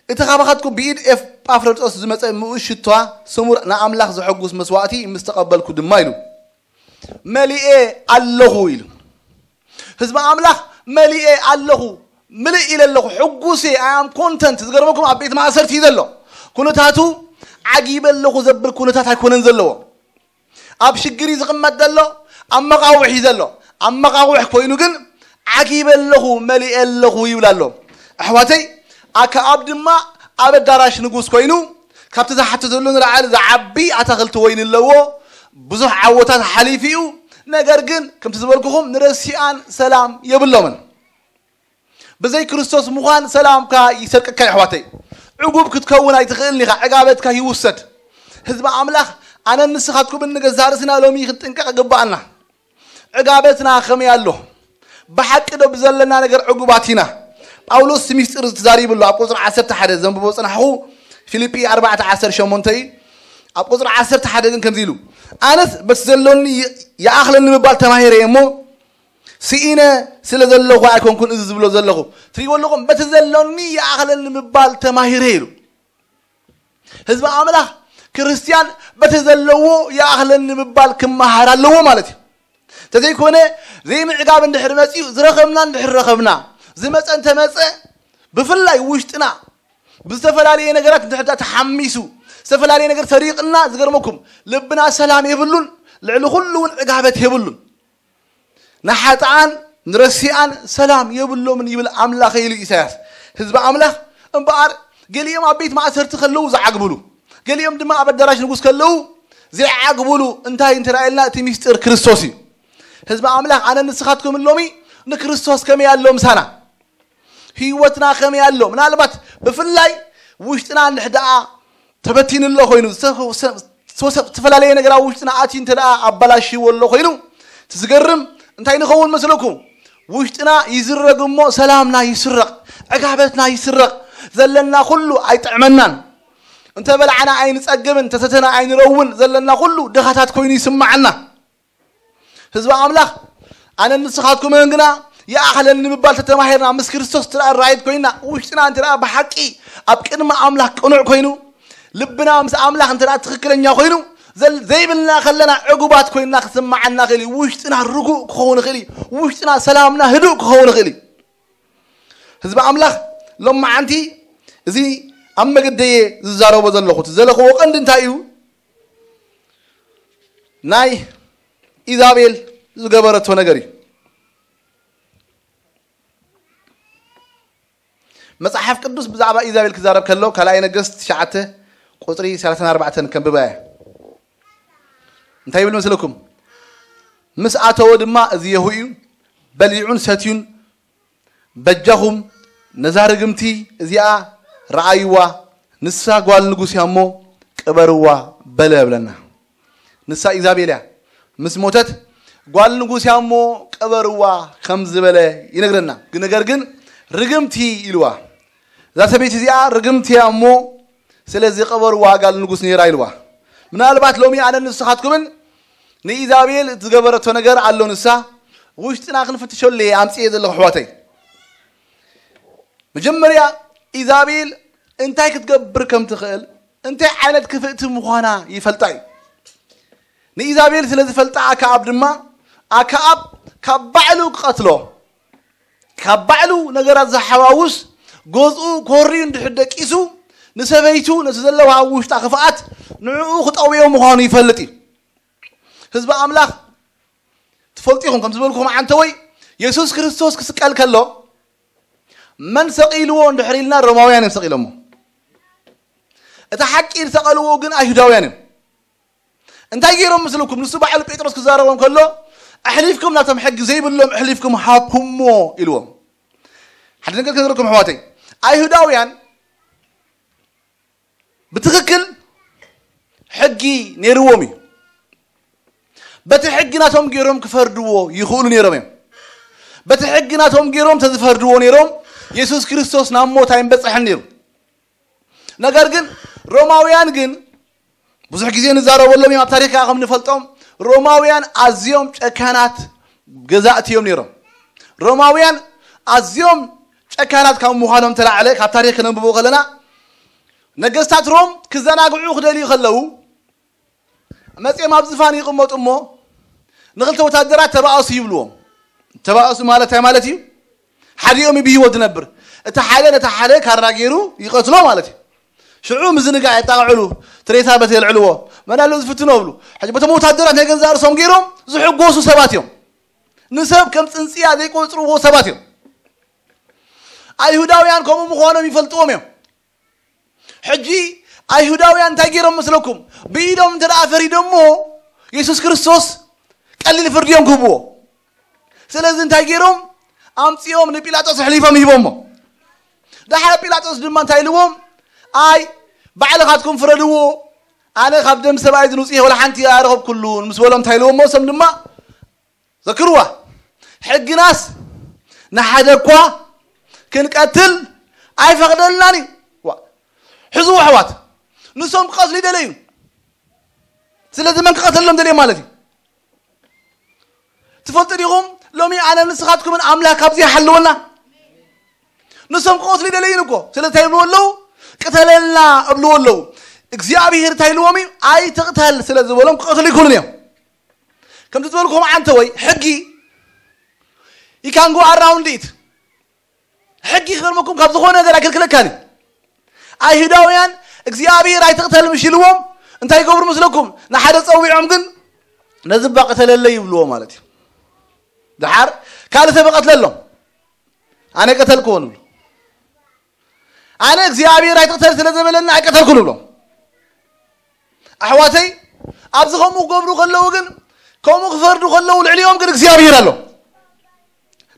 እቲ ካባኻትኩም ብኢድ ኤጳፍሮዲጦስ ዝመጸ ምኡዝ ሽቷ ስሙር ንኣምላኽ ዘሐጉስ መስዋእቲ ምስ ተቐበልኩ ድማ ኢሉ። መሊኤ ኣለኹ ኢሉ። ህዝቢ ኣምላኽ መሊኤ ኣለኹ፣ ምልእ ኢለ ኣለኹ፣ ሕጉስ እየ፣ I am content። ዝገርመኩም ኣብ ቤት ማእሰርቲ እዩ ዘሎ። ኩነታቱ ዓጊበ ኣለኹ ዘብል ኩነታት ኣይኮነን ዘለዎ። ኣብ ሽግር እዩ ዝቕመጥ ዘሎ፣ ኣብ መቓውሕ እዩ ዘሎ። ኣብ መቓውሕ ኮይኑ ግን ዓጊበ ኣለኹ፣ መሊኤ ኣለኹ ይብል ኣሎ። ኣሕዋተይ፣ ኣከኣብ ድማ ኣብ ኣዳራሽ ንጉስ ኮይኑ ካብቲ ዝሓቶ ዘሎ ንላዕሊ ዝዓቢ ኣታኽልቲ ወይኒ ኣለዎ። ብዙሕ ዓወታት ሓሊፉ እዩ። ነገር ግን ከምቲ ዝበልኩኹም ንረሲኣን ሰላም የብሎምን። ብዘይ ክርስቶስ ምዃን ሰላምካ ይሰርቀካ ኣሕዋተይ። ዕጉብ ክትከውን ኣይትኽእልን ኢኻ። ዕጋበትካ ይውሰድ። ህዝቢ ኣምላኽ ኣነን ንስኻትኩምን ንገዛእ ርእስና ሎሚ ክንጥንቀቕ ይግብኣና። ዕጋበትና ከመይ ኣሎ? ብሓቂ ዶ ብዘለና ነገር ዕጉባት ኢና? ጳውሎስ እቲ ሚስጢር ተዛሪቡ ኣሎ። ኣብ ቁጽሪ ዓሰርተ ሓደ ዘንብቦ ጽናሕኹ፣ ፊልጲ ኣርባዕተ ዓሰርተ ሸሞንተ እዩ። ኣብ ቁጽሪ ዓሰርተ ሓደ ግን ከምዚ ኢሉ፣ ኣነስ በቲ ዘሎኒ ይኣኽለኒ ምባል ተማሂረ እየ እሞ፣ ስኢነ ስለ ዘለኹ ኣይኮንኩን እዚ ዝብሎ ዘለኹ። ትሪእዎ ኣለኹም፣ በቲ ዘሎኒ ይኣኽለኒ ምባል ተማሂረ ኢሉ። ህዝቢ ኣምላኽ ክርስትያን በቲ ዘለዎ ይኣኽለኒ ምባል ክመሃር ኣለዎ ማለት እዩ። ተዘይኮነ ዘይምዕጋብ እንድሕር መፂኡ ዝረኸብና እንድሕር ረኸብና ዝመፀ እንተመፀ ብፍላይ ውሽጥና ብዝተፈላለየ ነገራት እንድሕር ተሓሚሱ ዝተፈላለየ ነገር ሰሪቕና ዝገርመኩም ልብና ሰላም የብሉን ልዕሊ ኩሉ እውን ዕጋበት የብሉን ንሓጥኣን ንረሲኣን ሰላም የብሎምን ይብል ኣምላኽ ኢሉ ኢሳያስ ህዝቢ ኣምላኽ እምበኣር ገሊኦም ኣብ ቤት ማእሰርቲ ከለዉ ዝዓግብሉ ገሊኦም ድማ ኣብ ኣዳራሽ ንጉስ ከለዉ ዘይዓግብሉ እንታይ እንተ ኢልና እቲ ሚስጢር ክርስቶስ እዩ ህዝቢ ኣምላኽ ኣነ ንስኻትኩም ሎሚ ንክርስቶስ ከመይ ኣሎ ምሳና ህይወትና ከመይ ኣሎ ምናልባት ብፍላይ ውሽጥና እንድሕ ደኣ ተበቲኑ ኣሎ ኮይኑ ዝተፈላለየ ነገር ኣብ ውሽጥና ኣትዩ እንተ ደኣ ኣባላሽዎ ኣሎ ኮይኑ እቲ ዝገርም እንታይ ንኸውን መስለኩም ውሽጥና ይዝረግ እሞ ሰላምና ይስረቕ ዕጋበትና ይስረቕ ዘለና ኩሉ ኣይጥዕመናን እንተ በላዕና ኣይንጸግብን ተሰተና ኣይንረውን ዘለና ኩሉ ድኻታት ኮይኑ ይስማዓና ህዝቢ ኣምላኽ ኣነ ንስኻትኩምን ግና ይኣኽለኒ ንምባል ተተማሂርና ምስ ክርስቶስ ትረኣ ራይት ኮይና ውሽጥና እንተ ብሓቂ ኣብ ቅድሚ ኣምላኽ ቅኑዕ ኮይኑ ልብና ምስ ኣምላኽ እንተ ትኽክለኛ ኮይኑ ዘይብልና ከለና ዕጉባት ኮይና ክስማዓና ክእል ውሽጥና ርጉእ ክኸውን ክእል ውሽጥና ሰላምና ህዱእ ክኸውን ክእል ህዝቢ ኣምላኽ ሎማዓንቲ እዚ ኣብ መገደየ ዝዛረቦ ዘለኹ ዘለኽዎ ቀንዲ እንታይ እዩ ናይ ኢዛቤል ዝገበረቶ ነገር እዩ መጽሓፍ ቅዱስ ብዛዕባ ኢዛቤል ክዛረብ ከሎ ካልኣይ ነገስት ትሽዓተ ቁፅሪ ሰላሳን ኣርባዕተን ከንብባ እያ እንታይ ይብል መስለኩም ምስ ኣተወ ድማ እዚ የሁ እዩ በሊዑን ሰትዩን በጃኹም ነዛ ርግምቲ እዚኣ ረኣይዋ ንሳ ጓል ንጉስ እያ እሞ ቅበርዋ በለ ብለና ንሳ ኢዛቤል እያ ምስ ሞተት ጓል ንጉስ እያ እሞ ቅበርዋ ከም ዝበለ ይነግረና ነገር ግን ርግምቲ ኢልዋ እዛ ሰበይቲ እዚኣ ርግምቲ እያ እሞ ስለዚ ቅበርዋ ጓል ንጉስ ነይራ ኢልዋ ምናልባት ሎሚ ኣነ ንስኻትኩምን ንኢዛቤል ዝገበረቶ ነገር ኣሎ ንሳ ውሽጥና ክንፍትሸሉ እየ ኣምፅኤ ዘለኹ ኣሕዋተይ መጀመርያ ኢዛቤል እንታይ ክትገብር ከም ትኽእል እንታይ ዓይነት ክፍእቲ ምዃና ይፈልጣ እዩ ንኢዛቤል ስለ ዝፈልጣ ኣከኣብ ድማ ኣከኣብ ካብ ባዕሉ ክቐትሎ ካብ ባዕሉ ነገራት ዝሓዋውስ ገዝኡ ኮርዩ እንድሕር ደቂሱ ንሰበይቱ ነቲ ዘለዋ ውሽጣ ክፍኣት ንዕኡ ክጠውዮ ምዃኑ ይፈልጥ እዩ ህዝቢ ኣምላኽ ትፈልጡ ኢኹም ከም ዝበልኩኹም ዓንተወይ የሱስ ክርስቶስ ክስቀል ከሎ መን ሰቒልዎ እንድሕር ኢልና ሮማውያን እዮም ሰቒሎሞ እቲ ሓቂ ዝሰቐልዎ ግን ኣይሁዳውያን እዮም እንታይ ገይሮም ምስልኩም ንሱ ባዕሉ ጴጥሮስ ክዛረቦም ከሎ ኣሕሊፍኩም ናቶም ሕጊ ዘይብሎም ኣሕሊፍኩም ሃብኩሞ ኢልዎም ሓደ ነገር ክነግረኩም ኣሕዋተይ ኣይሁዳውያን ብትኽክል ሕጊ ነይርዎም እዩ በቲ ሕጊ ናቶም ገይሮም ክፈርድዎ ይኽእሉ ነይሮም እዮም በቲ ሕጊ ናቶም ገይሮም ተዝፈርድዎ ነይሮም የሱስ ክርስቶስ ናብ ሞት ኣይምበፅሐን ነይሩ ነገር ግን ሮማውያን ግን ብዙሕ ግዜ ንዛረበሎም እዮም ኣብ ታሪክ ከዓ ከም ንፈልጦም ሮማውያን ኣዝዮም ጨካናት ገዛእቲ እዮም ነይሮም ሮማውያን ኣዝዮም ጨካናት ካብ ምዃኖም ተላዕለ ካብ ታሪክ ክነንብቦ ከለና ነገስታት ሮም ክዘናግዑ ክደልዩ ከለዉ መፅኦም ኣብ ዝፋን ይቕመጡ እሞ ንክልተ ወታደራት ተባእሱ ይብልዎም ተባእሱ ማለት እንታይ ማለት እዩ ሓዲኦም ብህይወት ዝነብር እቲ ሓደ ነቲ ሓደ ካራ ገይሩ ይቐትሎ ማለት እዩ ሽዑ ምዝንጋዕ የጣቕዕሉ ትሬሳ በቲ የልዕልዎ መናሉ ዝፍትኖ ብሉ ሕጂ በቶም ወታደራት ናይ ገንዛ ርእሶም ገይሮም ዝሕጎሱ ሰባት እዮም ንሰብ ከም ፅንፅያ ዘይቆፅርዎ ሰባት እዮም ኣይሁዳውያን ከምኡ ምዃኖም ይፈልጥዎም እዮም ሕጂ ኣይሁዳውያን እንታይ ገይሮም መስለኩም ብኢዶም እንተ ደኣ ፈሪዶሞ የሱስ ክርስቶስ ቀሊል ፍርዲ እዮም ክህብዎ ስለዚ እንታይ ገይሮም ኣምፅኦም ንጲላጦስ ኣሕሊፎም ሂቦሞ ደሓር ጲላጦስ ድማ እንታይ ኢልዎም ኣይ ባዕልኻትኩም ፍረድዎ ኣነ ካብ ደም ሰብኣይ ዝንውፅእ ወላ ሓንቲ ኣረኸብኩሉን ምስ በሎም እንታይ ኢልዎሞ እሶም ድማ ዘክርዋ ሕግናስ ንሓደ እኳ ክንቀትል ኣይፈቕደልናን እዩ ሕዝቡ ኣሕዋት ንሶም ክቐትሉ ይደለዩ ስለዚ መን ክቐተሎም ደልዮም ማለት እዩ ትፈልጡ ዲኹም ሎሚ ኣነ ንስኻትኩምን ኣምላኽ ካብዚ ይሓልወና ንሶም ክቐትሉ ይደለዩን እኮ ስለዚ እንታይ ይብልዎ ኣለዉ ቅተለልና እብልዎ ኣለዉ እግዚኣብሄር እንታይ ኢልዎም እዩ ኣይትቕተል ስለ ዝበሎም ክቐትሉ ይክእሉን እዮም ከምቲ ዝበልኩም ዓንተ ወይ ሕጊ you can go around it ሕጊ ክገርመኩም ካብ ዝኾነ ነገር ኣይክልክለካን እዩ። ኣይሁዳውያን እግዚኣብሔር ኣይትቕተል ምሽ ኢልዎም እንታይ ይገብሩ ምስለኩም? ንሓደ ጸዊዖም ግን ነዚ እባ ቅተለለይ ይብልዎ ማለት እዩ። ድሓር ካልእ ሰብ ይቐትለሎም ኣነ ቀተልክዎ ንብሉ። ኣነ እግዚኣብሔር ኣይትቕተል ስለ ዘበለና ኣይቀተልኩን ንብሎም። ኣሕዋተይ ኣብዚ ከምኡ ክገብሩ ከለዉ ግን ከምኡ ክፈርዱ ከለዉ ልዕሊኦም ግን እግዚኣብሔር ኣሎ።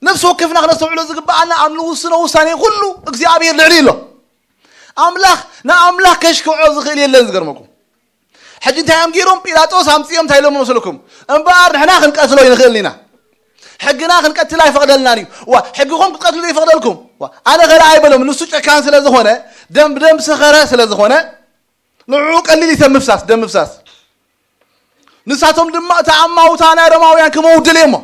ነፍሲ ወከፍና ክነስተውዕሎ ዝግብኣና ኣብ ንውስኖ ውሳኔ ኩሉ እግዚኣብሔር ልዕሊ ኣሎ። ኣምላኽ ንኣምላኽ ከሽክዖ ዝኽእል የለን። ዝገርመኩም ሕጂ እንታይ እዮም ገይሮም? ጲላጦስ ኣምፅኦም እንታይ ኢሎም መስለኩም? እምበኣር ንሕና ክንቀትሎ ይንኽእል ኢና፣ ሕግና ክንቀትል ኣይፈቕደልናን እዩ። ዋ ሕግኹም ክትቀትሉ ይፈቕደልኩም። ዋ ኣነ ኸላ ኣይበሎም። ንሱ ጨካን ስለ ዝኾነ ደም ብደም ሰኸረ ስለ ዝኾነ ንዕኡ ቀሊል ይሰብ ምፍሳስ ደም ምፍሳስ። ንሳቶም ድማ እቲ ኣማውታ ናይ ሮማውያን ክመውድል እዮሞ።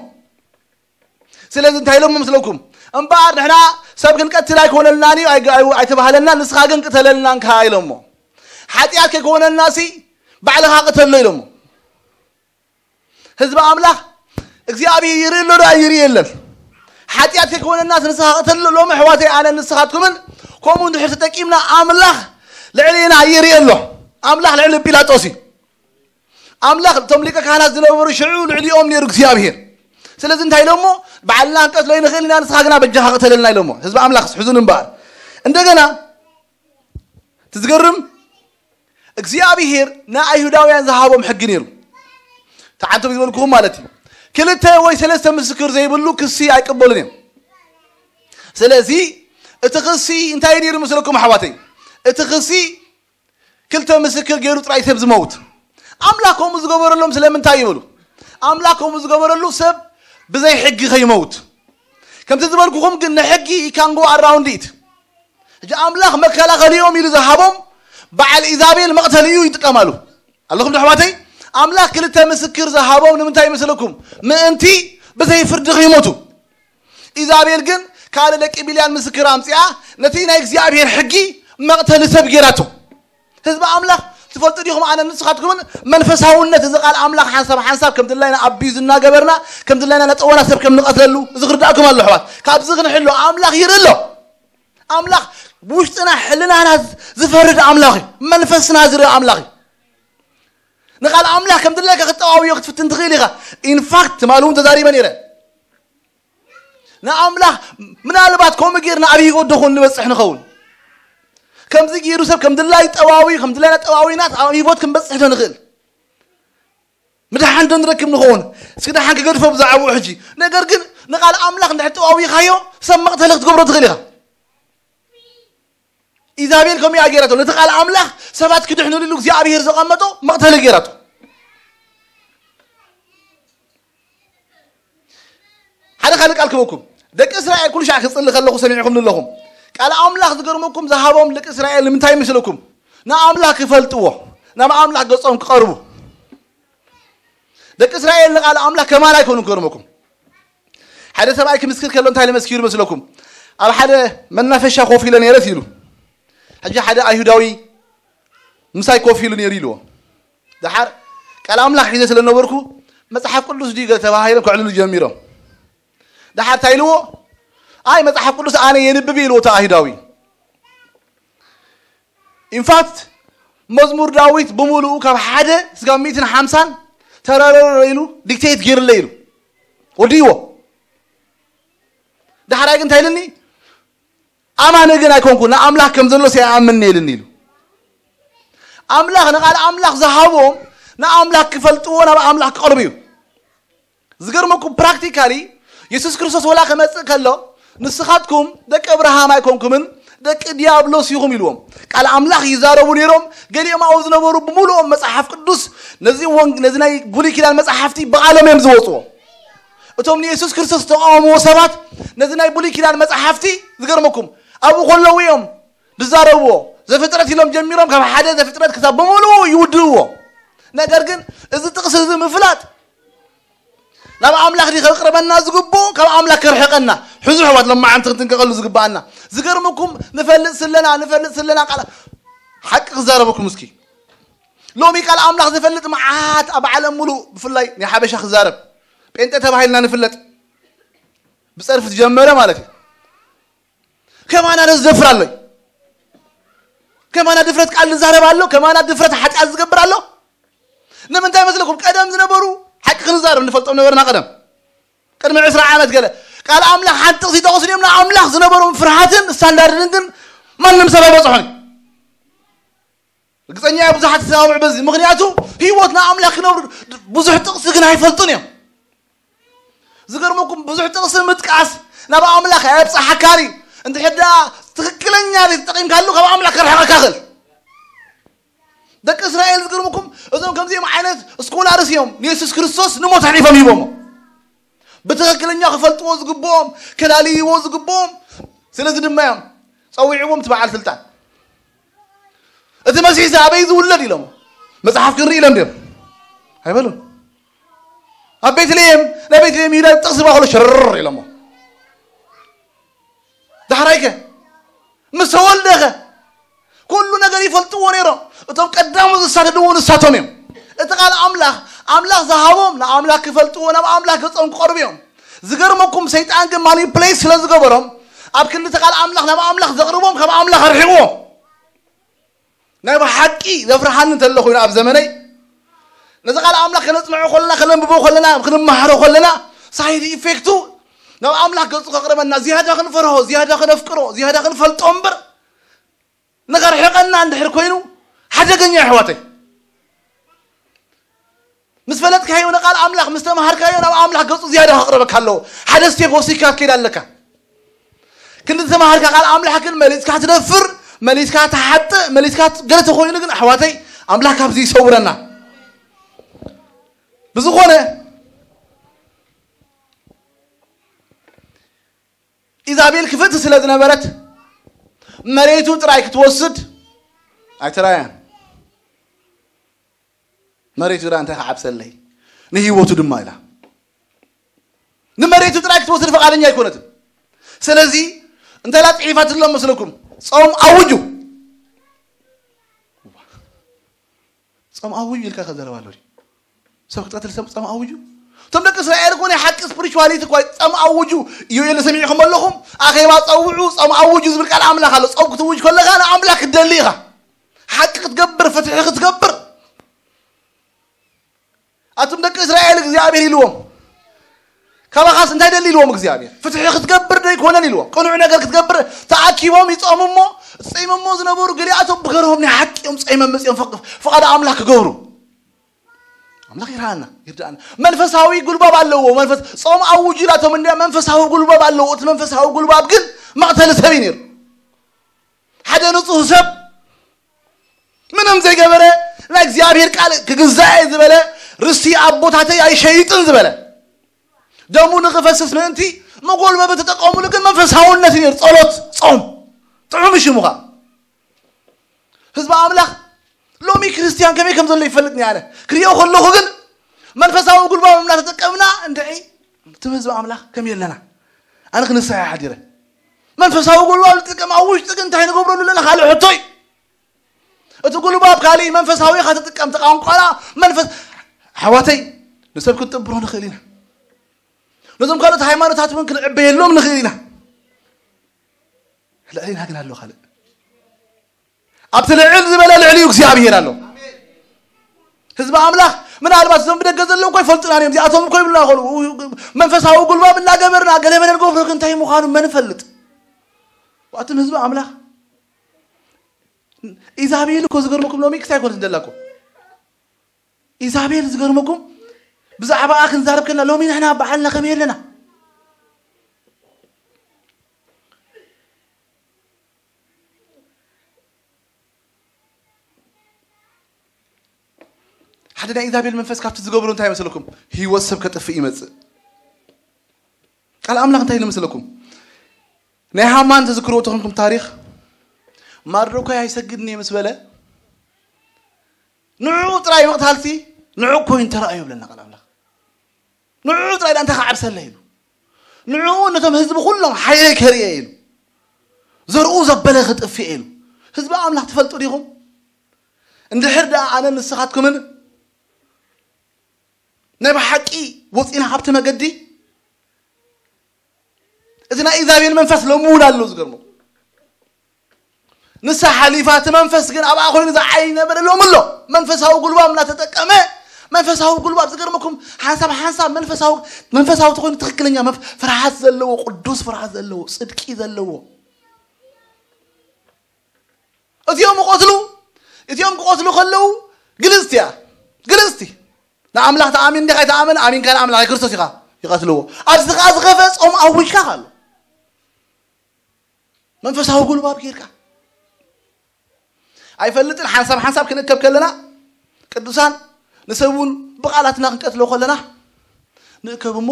ስለዚ እንታይ ኢሎም መስለኩም? እምበኣር ንሕና ሰብ ክንቀትል ኣይኮነልናን እዩ ኣይተባህለና፣ ንስኻ ግን ቅተለልናን ከኣ ኢሎሞ። ሓጢኣት ከይኮነና ሲ ባዕልኻ ቅተሎ ኢሎሞ። ህዝቢ ኣምላኽ እግዚኣብሔር ይርኢ ኣሎ ዶ ኣይርኢ የለን። ሓጢኣት ከይኮነና ንስኻ ቅተሎ። ሎሚ ኣሕዋተይ ኣነ ንስኻትኩምን ከምኡ እንድሕር ተጠቂምና ኣምላኽ ልዕሊና ይርኢ ኣሎ። ኣምላኽ ልዕሊ ጲላጦስ እዩ። ኣምላኽ እቶም ሊቀ ካህናት ዝነበሩ ሽዑ ልዕሊኦም ነይሩ እግዚኣብሔር። ስለዚ እንታይ ኢሎሞ? ባዕልና ክንቀትሎ ይንኽእል ኢና፣ ንስኻ ግና በጃኻ ቅተለልና ኢሎሞ። ህዝቢ ኣምላኽ ሕዙን እምበኣር እንደገና ትዝገርም እግዚኣብሔር ንኣይሁዳውያን ዝሃቦም ሕጊ ነይሩ። ተዓንቶም ዝበልኩኹም ማለት እዩ። ክልተ ወይ ሰለስተ ምስክር ዘይብሉ ክሲ ኣይቀበሉን እዮም። ስለዚ እቲ ክሲ እንታይ ነይሩ መስለኩም ኣሕዋተይ? እቲ ክሲ ክልተ ምስክር ገይሩ ጥራይ ሰብ ዝመውት። ኣምላኽ ከምኡ ዝገበረሎም ስለምንታይ ይብሉ? ኣምላኽ ከምኡ ዝገበረሉ ሰብ ብዘይ ሕጊ ከይመውት። ከምቲ ዝበልኩኹም ግን ንሕጊ you can go around it። ሕጂ ኣምላኽ መከላኸሊኦም ኢሉ ዝሃቦም በዓል ኢዛቤል መቕተሊ እዩ ይጥቀማሉ። ኣለኹም ዶ ኣሕዋተይ? ኣምላኽ ክልተ ምስክር ዝሃቦም ንምንታይ ይመስለኩም? ምእንቲ ብዘይ ፍርዲ ከይሞቱ። ኢዛቤል ግን ካልእ ደቂ ቢልያን ምስክር ኣምጺኣ ነቲ ናይ እግዚኣብሔር ሕጊ መቕተሊ ሰብ ገይራቶ። ህዝቢ ኣምላኽ ትፈልጡ ዲኹም? ኣነ ንስኻትኩምን መንፈሳውነት እዚ ቃል ኣምላኽ ሓንሳብ ሓንሳብ ከም ድላይና ኣቢዩዝ እናገበርና ከም ድላይና ነጠወና ሰብ ከም ንቐትለሉ እዚ ክርዳእኩም ኣሎ ኣሕዋት። ካብዚ ክንሕሎ ኣምላኽ ይርኢ ኣሎ። ኣምላኽ ውሽጥና ሕልናና ዝፈርድ ኣምላኽ እዩ። መንፈስና ዝርኢ ኣምላኽ እዩ። ንቓል ኣምላኽ ከም ድላይካ ክትጠዋውዮ ክትፍትን ትኽእል ኢኻ። ኢንፋክት ትማሊ እውን ተዛሪበ ነይረ። ንኣምላኽ ምናልባት ከምኡ ጌርና ኣብ ህይወት ዶ ኾን ንበጽሕ ንኸውን? ከምዚ ጌሩ ሰብ ከም ድላይ ጠዋዊ ከም ድላይና ጠዋዊናት ኣብ ህይወት ክንበጽሕ ዶ ንኽእል? ምድሓን ዶ ንረክብ ንኸውን? እስኪ ደሓን ክገድፎ ብዛዕባኡ ሕጂ። ነገር ግን ንቓል ኣምላኽ እንድሕር ጠዋዊኻዮ ሰብ መቕተሊ ክትገብሮ ትኽእል ኢኻ። ኢዛቤል ከምኡ እያ ገይራቶ። ነቲ ቃል ኣምላኽ ሰባት ክድሕንሉ እግዚኣብሔር ዘቐመጦ መቕተሊ ገይራቶ። ሓደ ካልእ ቃል ክበኩም። ደቂ እስራኤል ኩሉ ሻዕ ክጽሊ ከለኹ ሰሚዕኹም ኣለኹም። ቃል ኣምላኽ ዝገርመኩም ዝሃቦም ደቂ እስራኤል ንምንታይ ይመስለኩም? ንኣምላኽ ክፈልጥዎ፣ ናብ ኣምላኽ ገጾም ክቐርቡ። ደቂ እስራኤል ንቃል ኣምላኽ ከማን ኣይኮኑን ክገርመኩም። ሓደ ሰብኣይ ክምስክር ከሎ እንታይ ኢሉ መስኪሩ መስለኩም? ኣብ ሓደ መናፈሻ ኮፍ ኢለ ነይረ ኢሉ። ሕጂ ሓደ ኣይሁዳዊ ምሳይ ኮፍ ኢሉ ነይሩ ኢልዎ። ደሓር ቃል ኣምላኽ ሒዘ ስለ ነበርኩ መጽሓፍ ቅዱስ ድዩ ገለ ተባሂሎም ከዕልሉ ጀሚሮም። ደሓር እንታይ ኢልዎ? ኣይ መጽሓፍ ቅዱስ ኣነ የንብብ ኢልዎ እቲ ኣይሁዳዊ። ኢንፋክት መዝሙር ዳዊት ብምሉኡ ካብ ሓደ ስጋብ ሚእትን ሓምሳን ተረረረ ኢሉ ዲክቴት ገይርለ ኢሉ ወዲዎ። ዳሕራይ ግን እንታይ ኢልኒ? ኣማኒ ግን ኣይኮንኩ ንኣምላኽ ከም ዘሎ ሰይኣምን ኢልኒ ኢሉ። ኣምላኽ ንቓል ኣምላኽ ዝሃቦም ንኣምላኽ ክፈልጥዎ ናብ ኣምላኽ ክቐርቡ እዩ። ዝገርመኩም ፕራክቲካሊ የሱስ ክርስቶስ ወላ ክመጽእ ከሎ ንስኻትኩም ደቂ እብርሃም ኣይኮንኩምን ደቂ ዲያብሎስ ኢኹም ኢልዎም። ቃል ኣምላኽ ይዛረቡ ነይሮም። ገሊኦም ኣብኡ ዝነበሩ ብምሉኦም መጽሓፍ ቅዱስ ነዚ ወንግ ነዚ ናይ ብሉይ ኪዳን መጽሓፍቲ ብቓሎም እዮም ዝወጽዎ። እቶም ንየሱስ ክርስቶስ ዝተቃወምዎ ሰባት ነዚ ናይ ብሉይ ኪዳን መጽሓፍቲ ዝገርመኩም ኣብኡ ከለዉ እዮም ዝዛረብዎ። ዘፍጥረት ኢሎም ጀሚሮም ካብ ሓደ ዘፍጥረት ክሳብ ብምሉኡ ይውድእዎ። ነገር ግን እዚ ጥቕሲ እዚ ምፍላጥ ናብ ኣምላኽ ድዩ ከቕርበና ዝግብኦ ካብ ኣምላኽ ከርሕቀና? ሕዙ ኣሕዋት ሎማዓንቲ ክንጥንቀቐሉ ዝግብኣና። ዝገርመኩም ንፈልጥ ስለና ንፈልጥ ስለና ቃል ሓቂ ክዛረበኩም እስኪ። ሎሚ ቃል ኣምላኽ ዝፈልጥ መዓት ኣብ ዓለም ሙሉእ፣ ብፍላይ ናይ ሓበሻ ክዛረብ፣ ጴንጤ ተባሂልና ንፍለጥ፣ ብጸርፊ ዝጀመረ ማለት እዩ። ከማና ዶ ዝደፍር ኣሎ? ከማና ድፍረት ቃል ዝዛረብ ኣሎ? ከማና ድፍረት ሓጢኣት ዝገብር ኣሎ? ንምንታይ መስለኩም? ቀደም ዝነበሩ ሓቂ ክንዛረብ ንፈልጦም ነበርና። ቀደም ቅድሚ ዕስራ ዓመት ገለ ቃል ኣምላኽ ሓንቲ ጥቕሲ ይጠቕሱ እዮም። ንኣምላኽ ዝነበሮም ፍርሃትን ስታንዳርድን ግን ማንም ሰብ ኣይበጽሖን። ርግጸኛ እየ ብዙሓት ይሰማምዑ በዚ። ምኽንያቱ ህይወት ንኣምላኽ ክነብሩ ብዙሕ ጥቕሲ ግን ኣይፈልጡን እዮም። ዝገርመኩም ብዙሕ ጥቕሲ ምጥቃስ ናብ ኣምላኽ ኣየብጽሓካን እዩ። እንድሕር ደኣ ትኽክለኛ ተጠቒምካሉ ካብ ኣምላኽ ከርሕቐካ ይኽእል። ደቂ እስራኤል ዝገርመኩም እዞም ከምዚኦም ዓይነት ስኮላርስ እዮም ንየሱስ ክርስቶስ ንሞት ኣሕሊፎም ሂቦሞ። ብትኽክለኛ ክፈልጥዎ ዝግብኦም፣ ከላልይዎ ዝግብኦም። ስለዚ ድማ እዮም ጸዊዕዎም እቲ በዓል ስልጣን። እቲ መሲሕ እዚ ኣበይ ዝውለድ ኢሎሞ። መጽሓፍ ክንርኢ ኢሎም ድዮም? ኣይበሉን። ኣብ ቤትልሔም፣ ናይ ቤትልሔም ይሁዳ ጥቕሲ ባክሎ ሽርር ኢሎሞ። ዳሕራይከ ምስ ተወልደኸ ኩሉ ነገር ይፈልጥዎ ነይሮም። እቶም ቀዳሞት ዝሳደድዎ ንሳቶም እዮም። እቲ ቃል ኣምላኽ፣ ኣምላኽ ዝሃቦም ንኣምላኽ ክፈልጥዎ ናብ ኣምላኽ ገጾም ክቐርቡ እዮም። ዝገርመኩም ሰይጣን ግን ማኒፕሌት ስለ ዝገበሮም ኣብ ክልተ ቃል ኣምላኽ ናብ ኣምላኽ ዘቕርቦም ካብ ኣምላኽ ኣርሒቕዎም። ናይ ብሓቂ ዘፍርሃኒ እንተሎ ኮይኑ ኣብ ዘመነይ ነዚ ቃል ኣምላኽ ከነጽንዖ ከለና ከነንብቦ ከለና ክንመሃሮ ከለና ሳይድ ኢፌክቱ ናብ ኣምላኽ ገጹ ከቕርበና ዝያዳ ክንፈርሆ ዝያዳ ከነፍቅሮ ዝያዳ ክንፈልጦ እምበር ንኸርሕቐና እንድሕር ኮይኑ ሓደገኛ ኣሕዋተይ ምስ ፈለጥካዮ ንቃል ኣምላኽ ምስ ተምሃርካዮ ናብ ኣምላኽ ገጹ ዝያዳ ከቕርበካ ኣለዎ ሓደ ስቴፕ ወሲካ ክትከይድ ኣለካ ክንዲ ተምሃርካ ቃል ኣምላኽ ግን መሊስካ ትደፍር መሊስካ ትሓጥእ መሊስካ ገለ ተኮይኑ ግን ኣሕዋተይ ኣምላኽ ካብዚ ይሰውረና ብዝኾነ ኢዛቤል ክፍእቲ ስለ ዝነበረት መሬቱ ጥራይ ክትወስድ ኣይተራያን መሬቱ ዳ እንታይ ክዓብሰለይ ንህይወቱ ድማ ኢላ ንመሬቱ ጥራይ ክትወስድ ፈቃደኛ ኣይኮነትን ስለዚ እንታይ ላ ፅሒፋትሎም መስለኩም ፆም ኣውጁ ጾም ኣውጁ ኢልካ ከዘረባ ኣሎ ሰብ ክትቀትል ሰብ ጾም ኣውጁ እቶም ደቂ እስራኤል እኮ ናይ ሓቂ ስፕሪቹዋሊቲ እኳ ጾም ኣውጁ ኢዮኤል ሰሚዕኹም ኣለኹም ኣኼባ ጸውዑ ጾም ኣውጁ ዝብል ቃል ኣምላኽ ኣሎ ጾም ክትውጅ ከለኻ ንኣምላኽ ክትደሊ ኢኻ ሓቂ ክትገብር ፍትሒ ክትገብር ኣቱም ደቂ እስራኤል እግዚኣብሔር ኢልዎም ካባኻስ እንታይ ደሊ ኢልዎም እግዚኣብሔር ፍትሒ ክትገብር ዶ ይኮነን ኢልዎም ቅኑዕ ነገር ክትገብር ተኣኪቦም ይጾሙ እሞ ጸይሞሞ ዝነበሩ ገሊኣቶም ብገርሆም ናይ ሓቂ እዮም ጸይመም መጽኦም ፍቓድ ኣምላኽ ክገብሩ ኣምላኽ ይርሃና ይርዳእና መንፈሳዊ ጉልባብ ኣለዎ መንፈስ ጾም ኣውጁ ኢላቶም እንዲያ መንፈሳዊ ጉልባብ ኣለዎ እቲ መንፈሳዊ ጉልባብ ግን መቕተሊ ሰብ እዩ ነይሩ ሓደ ንጹህ ሰብ ምንም ዘይገበረ ናይ እግዚኣብሔር ቃል ክግዛእ እየ ዝበለ ርስቲ ኣቦታተይ ኣይሸይጥን ዝበለ ደሙ ንኽፈስስ ምእንቲ መጎልበቢ ተጠቀሙሉ ግን መንፈሳውነት እዩ ጸሎት ጾም ጥዑም ሽሙኻ ህዝቢ ኣምላኽ ሎሚ ክርስትያን ከመይ ከም ዘሎ ይፈልጥ ኣነ ክሪኦ ከለኹ ግን መንፈሳዊ ጉልባብ እናተጠቀምና እንድዒ ትም ህዝቢ ኣምላኽ ከም የለና ኣነ ክንስሐ ሓዲረ መንፈሳዊ ጉልባብ ዝጥቀም ኣብ ውሽጢ ግን እንታይ ንገብረሉ ኣለና ካልእ ሕቶ እዩ እቲ ጉልባብ ካሊእ መንፈሳዊ ኢኻ ትጥቀም ተቃንቋላ መንፈስ ኣሕዋተይ ንሰብ ክንጥብሮ ንኽእል ኢና ነዞም ካልኦት ሃይማኖታት እውን ክንዕበየሎም ንኽእል ኢና ልዕሊና ግን ኣሎ ካልእ ኣብቲ ልዕል ዝበለ ልዕሊኡ እግዚኣብሔር ኣሎ ህዝቢ ኣምላኽ ምናልባት እዞም ብደገ ዘለዉ እኮ ይፈልጡና እዮም እዚኣቶም እኮ ይብሉና ይኸሉ መንፈሳዊ ጉልባብ እናገበርና ገለ መለ ንገብሮ እንታይ ምዃኑ መን ይፈልጥ ኣቱም ህዝቢ ኣምላኽ ኢዛቤል እኮ ዝገርመኩም ሎሚ ክሳይ ኮነት እንደላ እኮ ኢዛቤል ዝገርመኩም ብዛዕባኣ ክንዛረብ ከለና ሎሚ ንሕና በዓልና ከመይ ኣለና ሓደ ናይ ኢዛቤል መንፈስ ካብቲ ዝገብሮ እንታይ ይመስለኩም ህይወት ሰብ ከጥፍእ ይመፅእ ቃል ኣምላኽ እንታይ ይመስለኩም ናይ ሃማን ተዝክርዎ ተኾንኩም ታሪኽ ማርዶካይ ኣይሰግድን እየ ምስ በለ ንዕኡ ጥራይ መቕታልቲ ንዕኡ ኮይኑ ተረኣዩ ይብለና ቃል ኣምላኽ ንዕኡ ጥራይ ዳ እንታይ ክዓብሰለ ኢሉ ንዕኡ ነቶም ህዝቢ ኩሎም ሓይለይ ከርእየ ኢሉ ዘርኡ ዘበለ ክጥፍእ ኢሉ ህዝቢ ኣምላኽ ትፈልጡ ዲኹም እንድሕር ደኣ ኣነ ንስኻትኩምን ናይ ብሓቂ ወፂና ካብቲ መገዲ፣ እቲ ናይ እግዚኣብሔር መንፈስ ሎሚ እውን ኣሎ። ዝገርመኩም፣ ንሳ ሓሊፋ፣ እቲ መንፈስ ግን ኣብኣ ኮይኑ ዝዓይ ነበረ። ሎም ኣሎ መንፈሳዊ ጉልባብ እናተጠቀመ፣ መንፈሳዊ ጉልባብ፣ ዝገርመኩም፣ ሓንሳብ ሓንሳብ መንፈሳዊ መንፈሳዊ ተኮይኑ ትክክለኛ መንፈ- ፍርሃት ዘለዎ፣ ቅዱስ ፍርሃት ዘለዎ፣ ጽድቂ ዘለዎ። እቲኦም ይቆትሉ፣ እቲኦም ክቆትሉ ከለዉ ግልጽቲ እያ። ግልጽቲ ንኣምላኽ ተኣሚን እንዲኻ ኣይተኣመን ኣሚንካ ንኣምላኽ ክርስቶስ ኢኻ ይቐትልዎ። ኣብዚ ከዓ ዝኸፈ ጾም ኣዊጅካ ኣሎ። መንፈሳዊ ጉልባብ ጌርካ ኣይፈልጥን። ሓንሳብ ሓንሳብ ክንእከብ ከለና ቅዱሳን ንሰብ እውን ብቓላትና ክንቀትሎ ከለና ንእከብ እሞ፣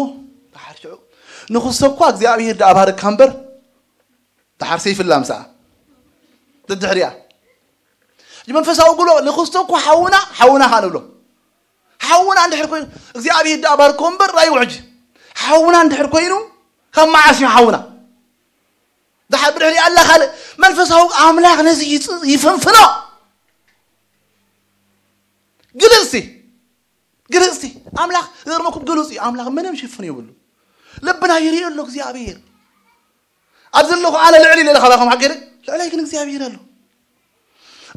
ድሓር ሽዑ ንኽሶ እኳ እግዚኣብሔር ደኣ ባርካ እምበር፣ ድሓር ሰይፍላ ምሳኣ ድድሕሪያ። መንፈሳዊ ጉሎ ንኽሶ እኳ ሓውና ሓውና ካ ንብሎ። ሓውና እንድሕር ኮይኑ እግዚኣብሔር ደኣ ባርኮ እምበር ራይ ውሕጅ ሓውና እንድሕር ኮይኑ ካብ መዓስ እዩ ሓውና? ድሓር ብድሕሪ ኣላ ካልእ መንፈሳዊ ኣምላኽ ነዚ ይጽ- ይፍንፍኖ። ግልጽቲ ግልጽቲ ኣምላኽ ዘርመኩም ግልጽ እዩ። ኣምላኽ ምንም ሽፍን ይብሉ። ልብና ይርኢ ኣሎ እግዚኣብሔር። ኣብ ዘለኹ ኣነ ልዕል ኢለ ካባኹም ሓገደ ልዕላይ ግን እግዚኣብሔር ኣሎ።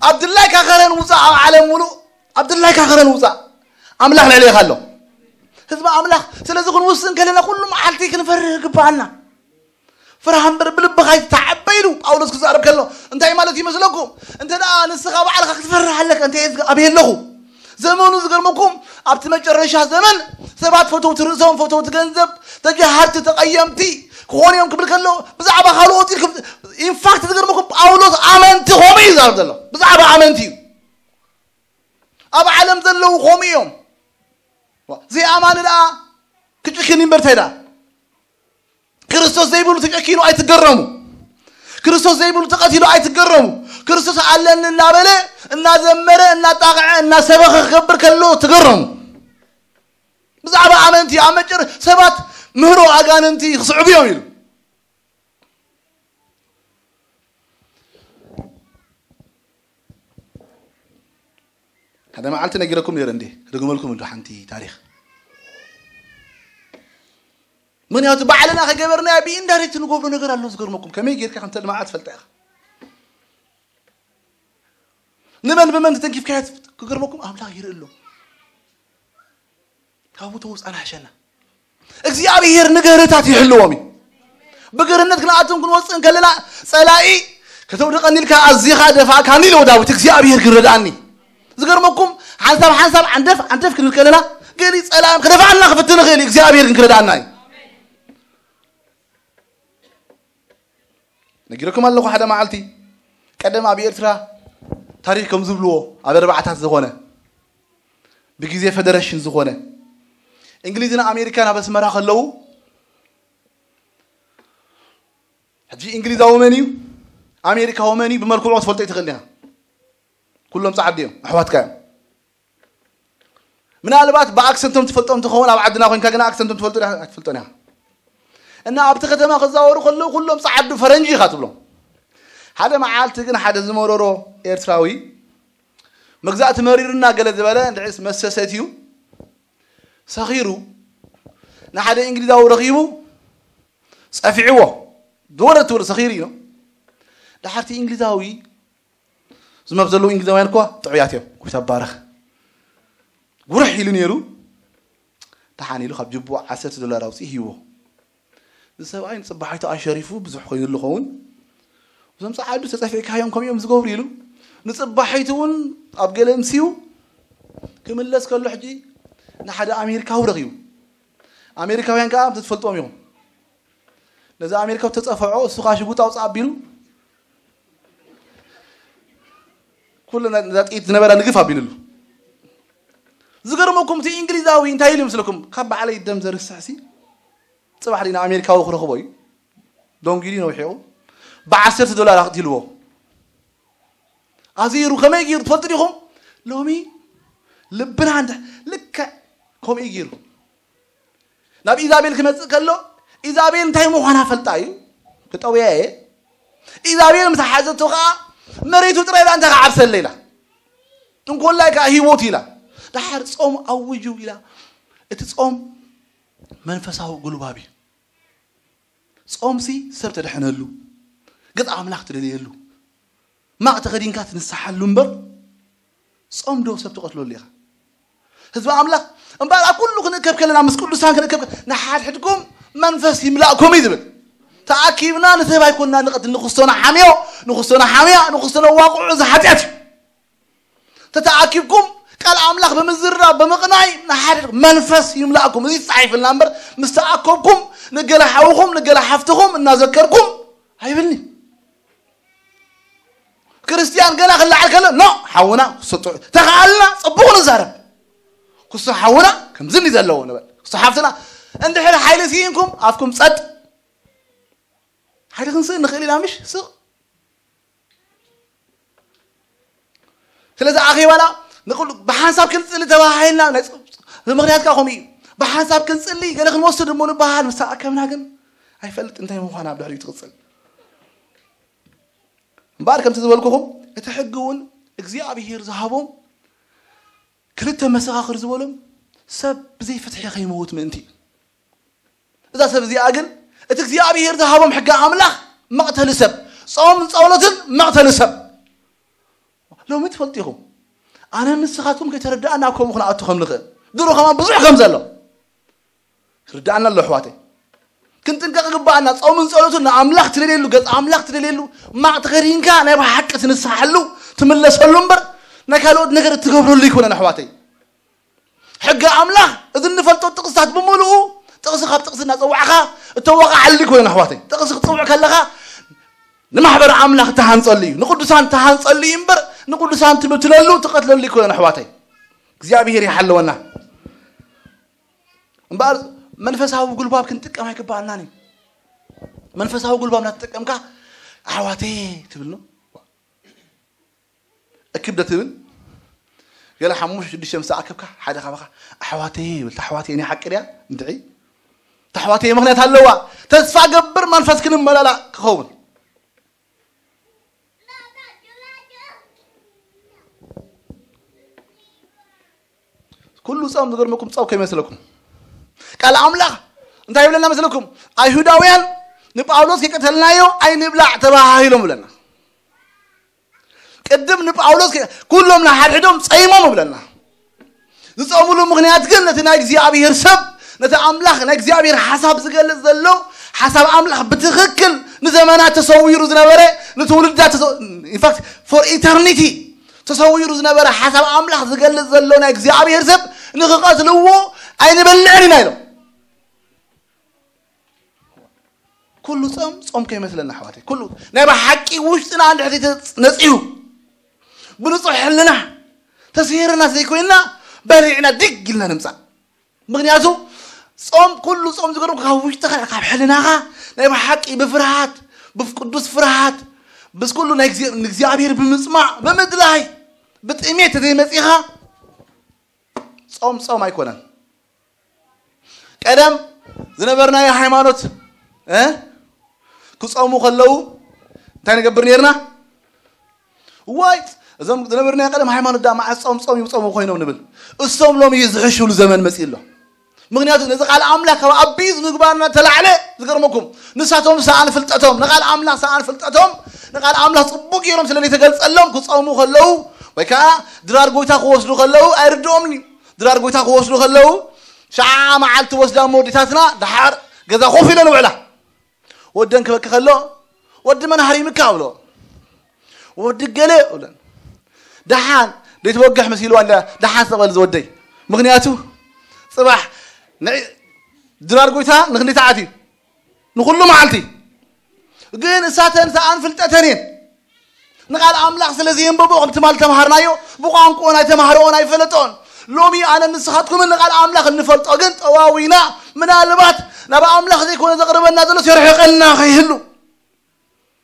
ኣብ ድላይካ ከረን ውፃእ ኣብ ዓለም ሙሉእ ኣብ ድላይካ ከረን ውፃእ ኣምላኽ ልዕሌኻ ኣሎ። ህዝቢ ኣምላኽ ስለዚ ክንውስን ከለና ኩሉ መዓልቲ ክንፈርህ ይግባኣና። ፍርሃ እምበር ብልብኻ ይተዓበ ኢሉ ጳውሎስ ክዛረብ ከሎ እንታይ ማለት ይመስለኩም? እንተ ደኣ ንስኻ ባዕልኻ ክትፈርህ ኣለካ እንታይ ኣበይ ኣለኹ? ዘመኑ ዝገርመኩም ኣብቲ መጨረሻ ዘመን ሰባት ፈተውቲ ርእሶም ፈተውቲ ገንዘብ ተጃሃርቲ ተቐየምቲ ክኾኑ እዮም ክብል ከሎ ብዛዕባ ካልኦት ኢልኩም ኢንፋክት ዝገርመኩም ጳውሎስ ኣመንቲ ኾሚ እዩ ዛረብ ዘሎ ብዛዕባ ኣመንቲ እዩ። ኣብ ዓለም ዘለዉ ኾሚ እዮም። ዘይኣማኒ ደኣ ክጭክን እምበር እንታይ ደኣ ክርስቶስ ዘይብሉ ተጨኪኑ ኣይትገረሙ። ክርስቶስ ዘይብሉ ተቐቲሉ ኣይትገረሙ። ክርስቶስ ኣለኒ እናበለ እናዘመረ እናጣቕዐ እናሰበኸ ክገብር ከሎ ትገረሙ። ብዛዕባ ኣመንቲ ኣብ መጨረ ሰባት ምህሮ ኣጋንንቲ ክስዕቡ እዮም ኢሉ። ሓደ መዓልቲ ነጊረኩም ነይረ እንዴ? ክደግመልኩም እንዶ ሓንቲ ታሪኽ። ምክንያቱ ባዕልና ከገበርናዮ ብኢንዳይሬክት ንገብሮ ነገር ኣሎ ዝገርመኩም። ከመይ ጌርካ ከም ተድማዓ ትፈልጣ ኢኻ። ንመን ብመን ተተንኪፍካዮ ክገርመኩም ኣምላኽ ይርኢ ኣሎ። ካብኡ ተውፃና ሓሸና እግዚኣብሔር ንገርታት ይሕልዎም እዩ። ብግርነት ክንኣትም ክንወፅእ እንከለና ፀላኢ ከተውድቐኒ ኢልካ ኣዚኻ ደፋእካኒ ኢለዎ ዳዊት እግዚኣብሔር ግን ረድኣኒ። ዝገርመኩም ሓንሳብ ሓንሳብ ዓንደፍ ዓንደፍ ክንብል ከለና ገሊ ፀላእም ክደፋእና ክፍትን ንኽእል እዩ እግዚኣብሔር ግን ክረድኣና እዩ። ነጊረኩም ኣለኹ ሓደ መዓልቲ ቀደም ኣብ ኤርትራ ታሪክ ከም ዝብልዎ ኣብ ኣርባዕታት ዝኾነ ብግዜ ፈደረሽን ዝኾነ እንግሊዝን ኣሜሪካን ኣብ ኣስመራ ከለዉ ሕጂ እንግሊዛዊ መን እዩ ኣሜሪካዊ መን እዩ ብመልክዑ ክትፈልጦ ይትኽእል ኢኻ። ኩሎም ፃዓዱ እዮም ኣሕዋትካ እዮም። ምናልባት ብኣክሰንቶም ትፈልጦም ትኸውን ኣብ ዓድና ኮንካ ግና ኣክሰንቶም ትፈልጦ ኣይትፈልጦን ኢኻ። እና ኣብቲ ከተማ ክዛወሩ ከለዉ ኩሎም ፃዓዱ ፈረንጂ ኢኻ ትብሎም። ሓደ መዓልቲ ግን ሓደ ዝመረሮ ኤርትራዊ መግዛእቲ መሪሩና ገለ ዝበለ ንዕስ መሰሰት እዩ ሰኺሩ ንሓደ እንግሊዛዊ ረኺቡ ጸፊዕዎ ዝወረድ ትብል ሰኺሩ እዩ። ድሓርቲ እንግሊዛዊ ዝመብ ዘለዉ እንግሊዛውያን እኳ ጥዑያት እዮም። ጎይታ ባረኽ። ጉርሕ ኢሉ ነይሩ። ደሓን ኢሉ ካብ ጅቡኡ ዓሰርተ ዶላር ኣውፅኡ ሂብዎ። ንሰብኣይ ንፅባሒቱ ኣሸሪፉ ብዙሕ ኮይኑሉ ኸውን። እዞም ፀዓዱ ተፀፊዕካዮም ከምኡ እዮም ዝገብሩ ኢሉ ንፅባሒቱ እውን ኣብ ገለ ምሲዩ ክምለስ ከሎ ሕጂ ንሓደ ኣሜሪካዊ ረኺቡ። ኣሜሪካውያን ከዓ ትፈልጥዎም ኢኹም። ነዚ ኣሜሪካዊ ተፀፈዖ እሱ ከዓ ሽጉጥ ኣውፅእ ኣቢሉ ኩሉ ነዛ ጥይት ዝነበራ ንግፍ ኣቢሉሉ። ዝገርመኩም እቲ እንግሊዛዊ እንታይ ኢሉ ይመስለኩም? ካብ ባዕለይ ደም ዘርስሕሲ ፅባሕ ድዩ ንኣሜሪካዊ ክረኽቦ እዩ። ዶንጊዲ ነውሒቑ ብዓሰርተ ዶላር ኣኽቲልዎ ኣዚሩ ከመይ ገይሩ ትፈልጡ ዲኹም? ሎሚ ልብና እንደ ልክዕ ከምኡ እዩ ገይሩ ናብ ኢዛቤል ክመፅእ ከሎ ኢዛቤል እንታይ ምዃና ፈልጣ እዩ ክጠውያ እየ ኢዛቤል ምስ ሓዘቶ ከዓ መሬቱ ጥራይ ዳ እንታይ ክዓርሰለ ኢላ እንኮላይ ከዓ ህይወት ኢላ። ደሓር ጾም ኣውጁ ኢላ። እቲ ጾም መንፈሳዊ ጉልባብ እዩ። ጾምሲ ሰብ ተድሕነሉ፣ ገጽ ኣምላኽ ትደልየሉ፣ ማቕ ተኸዲንካ ትንስሓሉ እምበር፣ ጾም ዶ ሰብ ትቐትለሉ ኢኻ? ህዝቢ ኣምላኽ እምበኣር ኣብ ኩሉ ክንእከብ ከለና፣ ምስ ቅዱሳን ክንእከብ ከ-፣ ንሓድሕድኩም መንፈስ ይምላእኩም እዩ ዝብል። ተኣኪብና ንሰብ ኣይኮንና ንቐትል። ንክስቶና ሓምዮ፣ ንክስቶና ሓምያ፣ ንክስቶና ዋቁዑ፣ እዚ ሓጢኣት እዩ። ተተኣኪብኩም ቃል ኣምላኽ ብምዝርራብ ብምቕናይ ንሓድሕድ መንፈስ ይምላእኩም። እዚ ተጻሒፍልና እምበር፣ ምስ ተኣከብኩም ንገለ ሓውኹም ንገለ ሓፍትኹም እናዘከርኩም ኣይብልኒ። ክርስትያን ገና ክለዓል ከሎ፣ ኖ፣ ሓውና ክስቶ ተኸኣልና ጽቡቕ ንዛረብ። ክስቶ ሓውና ከምዚ እንዲ ዘለዎ ንበል። ክስቶ ሓፍትና፣ እንድሕር ሓይሊ ስኢንኩም ኣፍኩም ጸጥ። ሓይሊ ክንስእ ንኽእል ኢና ምሽ? ስቕ። ስለዚ ኣኼባና ንኹሉ ብሓንሳብ ክንጽሊ ተባሂልና፣ ናይ ጽ-፣ ምኽንያት ከኣ ከምኡ እዩ። ብሓንሳብ ክንጽሊ ገለ ክንወስድ እሞ ንበሃል፣ ምስ ተኣከብና ግን ኣይፈልጥ እንታይ ምዃን ኣብ ድሕሪኡ ትቕጽል። እምበኣር ከምቲ ዝበልኩኹም፣ እቲ ሕጊ እውን እግዚኣብሄር ዝሃቦም ክልተ መሰኻኽር ዝበሎም ሰብ ብዘይ ፍትሒ ከይመውት ምእንቲ እዩ። እዛ ሰብ እዚኣ ግን እቲ እግዚኣብሄር ዝሃቦም ሕጊ ኣምላኽ መቕተሊ ሰብ፣ ጾምን ጸሎትን መቕተሊ ሰብ። ሎሚ ትፈልጡ ኢኹም። ኣነ ንስኻትኩም ከይተረዳእና ኣብ ከምኡ ክንኣቱ ከም ንኽእል። ድሮ ከማን ብዙሕ ከም ዘሎ ርዳእና ኣሎ ኣሕዋተይ። ክንጥንቀቕ ይግባኣና። ጾምን ጸሎትን ንኣምላኽ ትደልየሉ፣ ገጽ ኣምላኽ ትደልየሉ፣ ማቕ ተኸዲንካ ናይ ብሓቂ ትንስሓሉ፣ ትምለሰሉ እምበር ናይ ካልኦት ነገር እትገብረሉ ኣይኮነን ኣሕዋተይ። ሕጊ ኣምላኽ፣ እዚ እንፈልጦ ጥቕስታት ብምሉኡ፣ ጥቕሲ ካብ ጥቕሲ እናጸዋዕካ እተወቓዓሉ ኣይኮነን ኣሕዋተይ። ጥቕሲ ክትጽውዕ ከለኻ ንማሕበር ኣምላኽ እትሃንጸሉ እዩ፣ ንቅዱሳን እትሃንጸሉ እዩ እምበር ንቅዱሳን ትብትለሉ፣ ትቐትለሉ ኣይኮነን ኣሕዋተይ። እግዚኣብሄር ይሓልወና። እምበኣር መንፈሳዊ ጉልባብ ክንጥቀም ኣይግባኣናን እዩ። መንፈሳዊ ጉልባብ እናተጠቀምካ ኣሕዋተይ ትብል ነው። እክብ ዶ ትብል? ገለ ሓሙሽተ ሽዱሽተ ምስ ኣከብካ ሓደ ካባኻ ኣሕዋተይ ይብል። ታሕዋተይ ናይ ሓቂ ድያ? እንድዒ ታሕዋተይ ምኽንያት ኣለዋ። ተስፋ ገብር መንፈስ ክንመላላእ ክኸውን። ኩሉ ጾም ዝገርመኩም ጾም ከይመስለኩም። ቃል ኣምላኽ እንታይ ይብለና መስለኩም? ኣይሁዳውያን ንጳውሎስ ከይቀተልናዮ ኣይንብላዕ ተባሃሂሎም ብለና። ቅድም ንጳውሎስ ከ-፣ ኩሎም ንሓድሕዶም ጸይሞም ብለና። ዝጾምሉ ምኽንያት ግን ነቲ ናይ እግዚኣብሔር ሰብ፣ ነቲ ኣምላኽ ናይ እግዚኣብሔር ሓሳብ ዝገልጽ ዘሎ፣ ሓሳብ ኣምላኽ ብትኽክል ንዘመናት ተሰዊሩ ዝነበረ፣ ንትውልዳት ተሰ-፣ in fact for eternity ተሰዊሩ ዝነበረ ሓሳብ ኣምላኽ ዝገልጽ ዘሎ ናይ እግዚኣብሔር ሰብ ንኽቐትልዎ ኣይንበልዕን ኢና ኢሎም። ኩሉ ጾም ጾም ከይመስለና ኣሕዋተይ፣ ኩሉ ናይ ብሓቂ ውሽጥና እንድሕር ዘይተነጽሁ፣ ብንጹሕ ሕልና ተሰይርና ዘይኮይንና በሊዕና ድግ ኢልና ንምጻእ። ምኽንያቱ ጾም፣ ኩሉ ጾም ዝገርም ካብ ውሽጥኻ፣ ካብ ሕልናኻ ናይ ብሓቂ ብፍርሃት፣ ብቅዱስ ፍርሃት፣ ምስ ኩሉ ናይ እግዚኣብ-፣ ንእግዚኣብሔር ብምጽማዕ፣ ብምድላይ፣ ብጥሜት ተዘይመጺኻ ጾም ጾም ኣይኮነን። ቀደም ዝነበርናዮ ሃይማኖት፣ እ? ክጾሙ ከለዉ እንታይ ንገብር ነይርና? ዋይ፣ እዞም ዝነበርናዮ ቀደም ሃይማኖት ደኣ መዓስ ጾም ጾም ይጾሙ ኮይኖም ንብል። እሶም ሎሚ እዩ ዝሕሽሉ ዘመን መጺኡ ኣሎ። ምኽንያቱ ነዚ ቃል ኣምላኽ ካብ ኣቢዩ ምግባርና ተላዕለ። ዝገርመኩም፣ ንሳቶም ሰኣን ፍልጠቶም፣ ንቃል ኣምላኽ ሰኣን ፍልጠቶም፣ ንቃል ኣምላኽ ጽቡቕ ገይሮም ስለ ዘይተገልጸሎም ክጾሙ ከለዉ ወይ ከዓ ድራር ጎይታ ክወስዱ ከለዉ ኣይርድኦምን እዩ። ድራር ጎይታ ክወስዱ ከለዉ ሸዓ መዓልቲ ወስዳ እሞ ወዲታትና ደሓር ገዛ ኮፍ ኢለን ውዕላ። ወደን ክበኪ ከሎ ወዲ መን ሃሪምካ እብሎ። ወዲ ገለ እብለን። ደሓን ዘይትወግሕ መሲልዋ እንዳ ደሓን ስቕ በል ዝወደይ። ምኽንያቱ ጽባሕ ንዒ ድራር ጎይታ ንኽንደይ ተዓት እዩ? ንኹሉ መዓልቲ። ግን እሳተን ሰኣን ፍልጠተን እየን። ንቃል ኣምላኽ ስለ ዘየንበቦ ከም ትማል ተምሃርናዮ ብቋንቋኦን ኣይተማህረኦን ኣይፈለጠኦን። ሎሚ ኣነ ንስኻትኩምን ንቃል ኣምላኽ እንፈልጦ ግን ጠዋዊና ምናልባት ናብ ኣምላኽ ዘይኮነ ዘቕርበና ዘሎ ሲርሕቀና ከይህሉ።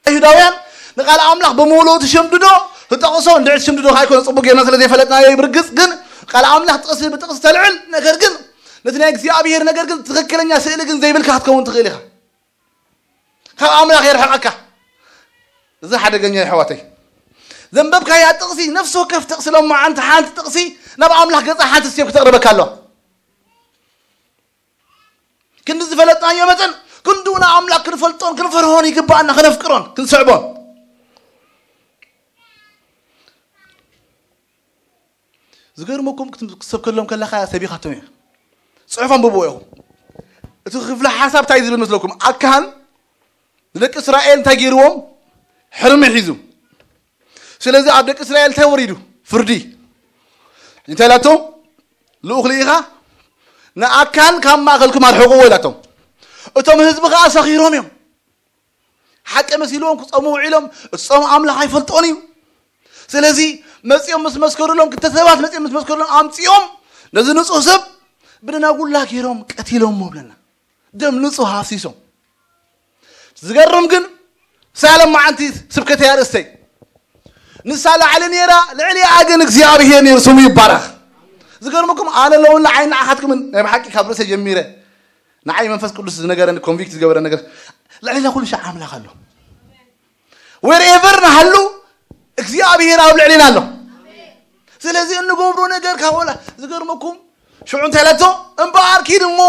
ኣይሁዳውያን ንቃል ኣምላኽ ብምሉኡ ትሸምድዶ፣ ትጠቕሶ፣ እንድዒ ትሸምድዶ ከኣ ኣይኮነ ጽቡቕ ጌርና ስለ ዘይፈለጥናዮ እዩ። ብርግጽ ግን ቃል ኣምላኽ ጥቕሲ ብጥቕሲ ተልዕል፣ ነገር ግን ነቲ ናይ እግዚኣብሔር ነገር ግን ትኽክለኛ ስእሊ ግን ዘይብልካ ክትከውን ትኽእል ኢኻ። ካብ ኣምላኽ የርሕቐካ። እዚ ሓደገኛ እዩ ኣሕዋተይ። ዘንበብካያ ጥቕሲ፣ ነፍሲ ወከፍ ጥቕሲ፣ ሎማዓንቲ ሓንቲ ጥቕሲ ናብ ኣምላኽ ገጻ ሓንቲ ስቴፕ ክተቕርበካ ኣለዋ። ክንዲ ዝፈለጥናዮ መጠን ክንድኡ ንኣምላኽ ክንፈልጦን ክንፈርሆን ይግባኣና፣ ክነፍቅሮን ክንስዕቦን። ዝገርመኩም ክትም- ክትሰብከሎም ከለኻ ሰቢኻቶም እዮም። ጽሑፍ ኣንብብዎ ኢኹም። እቲ ክፍለ ሓሳብ እንታይ ዝብል መስለኩም? ኣካን ንደቂ እስራኤል እንታይ ገይርዎም? ሕርሚ ሒዙ። ስለዚ ኣብ ደቂ እስራኤል እንታይ ወሪዱ? ፍርዲ። እንታይ ኢላቶም? ልኡኽ ልኢኻ ንኣካን ካብ ማእከልኩም ኣርሕቕዎ ኢላቶም። እቶም ህዝቢ ኸኣ ሰኺሮም እዮም። ሓቂ መሲልዎም ክጾሙ ውዒሎም፣ እጾም ኣምላኽ ኣይፈልጦን እዩ። ስለዚ መጺኦም ምስ መስከሩሎም፣ ክልተ ሰባት መጺኦም ምስ መስከሩሎም፣ ኣምጺኦም ነዚ ንጹህ ሰብ ብደናጉላ ገይሮም ቀቲሎሞ ብለና። ደም ንጹህ ኣፍሲሶም። ዝገርም ግን ሳለም መዓንቲ ስብከተይ ኣርእስተይ ንሳ ላዕሊ ነይራ፣ ልዕሊኣ ግን እግዚኣብሔር ነይሩ፣ ስሙ ይባረኽ። ዝገርመኩም ኣነ ለውን ንዓይ ንዓኻትኩምን ናይ ብሓቂ ካብ ርእሰ ጀሚረ ንዓይ መንፈስ ቅዱስ ዝነገረኒ ኮንቪክት ዝገበረ ነገር ልዕሊና ኩሉ ሻዕ ኣምላኽ ኣሎ። ዌርኤቨር ንሃሉ እግዚኣብሔር ኣብ ልዕሊና ኣሎ። ስለዚ እንገብሮ ነገር ካብ ወላ ዝገርመኩም ሽዑ እንታይ ኢላቶ እምበኣር ኪድ እሞ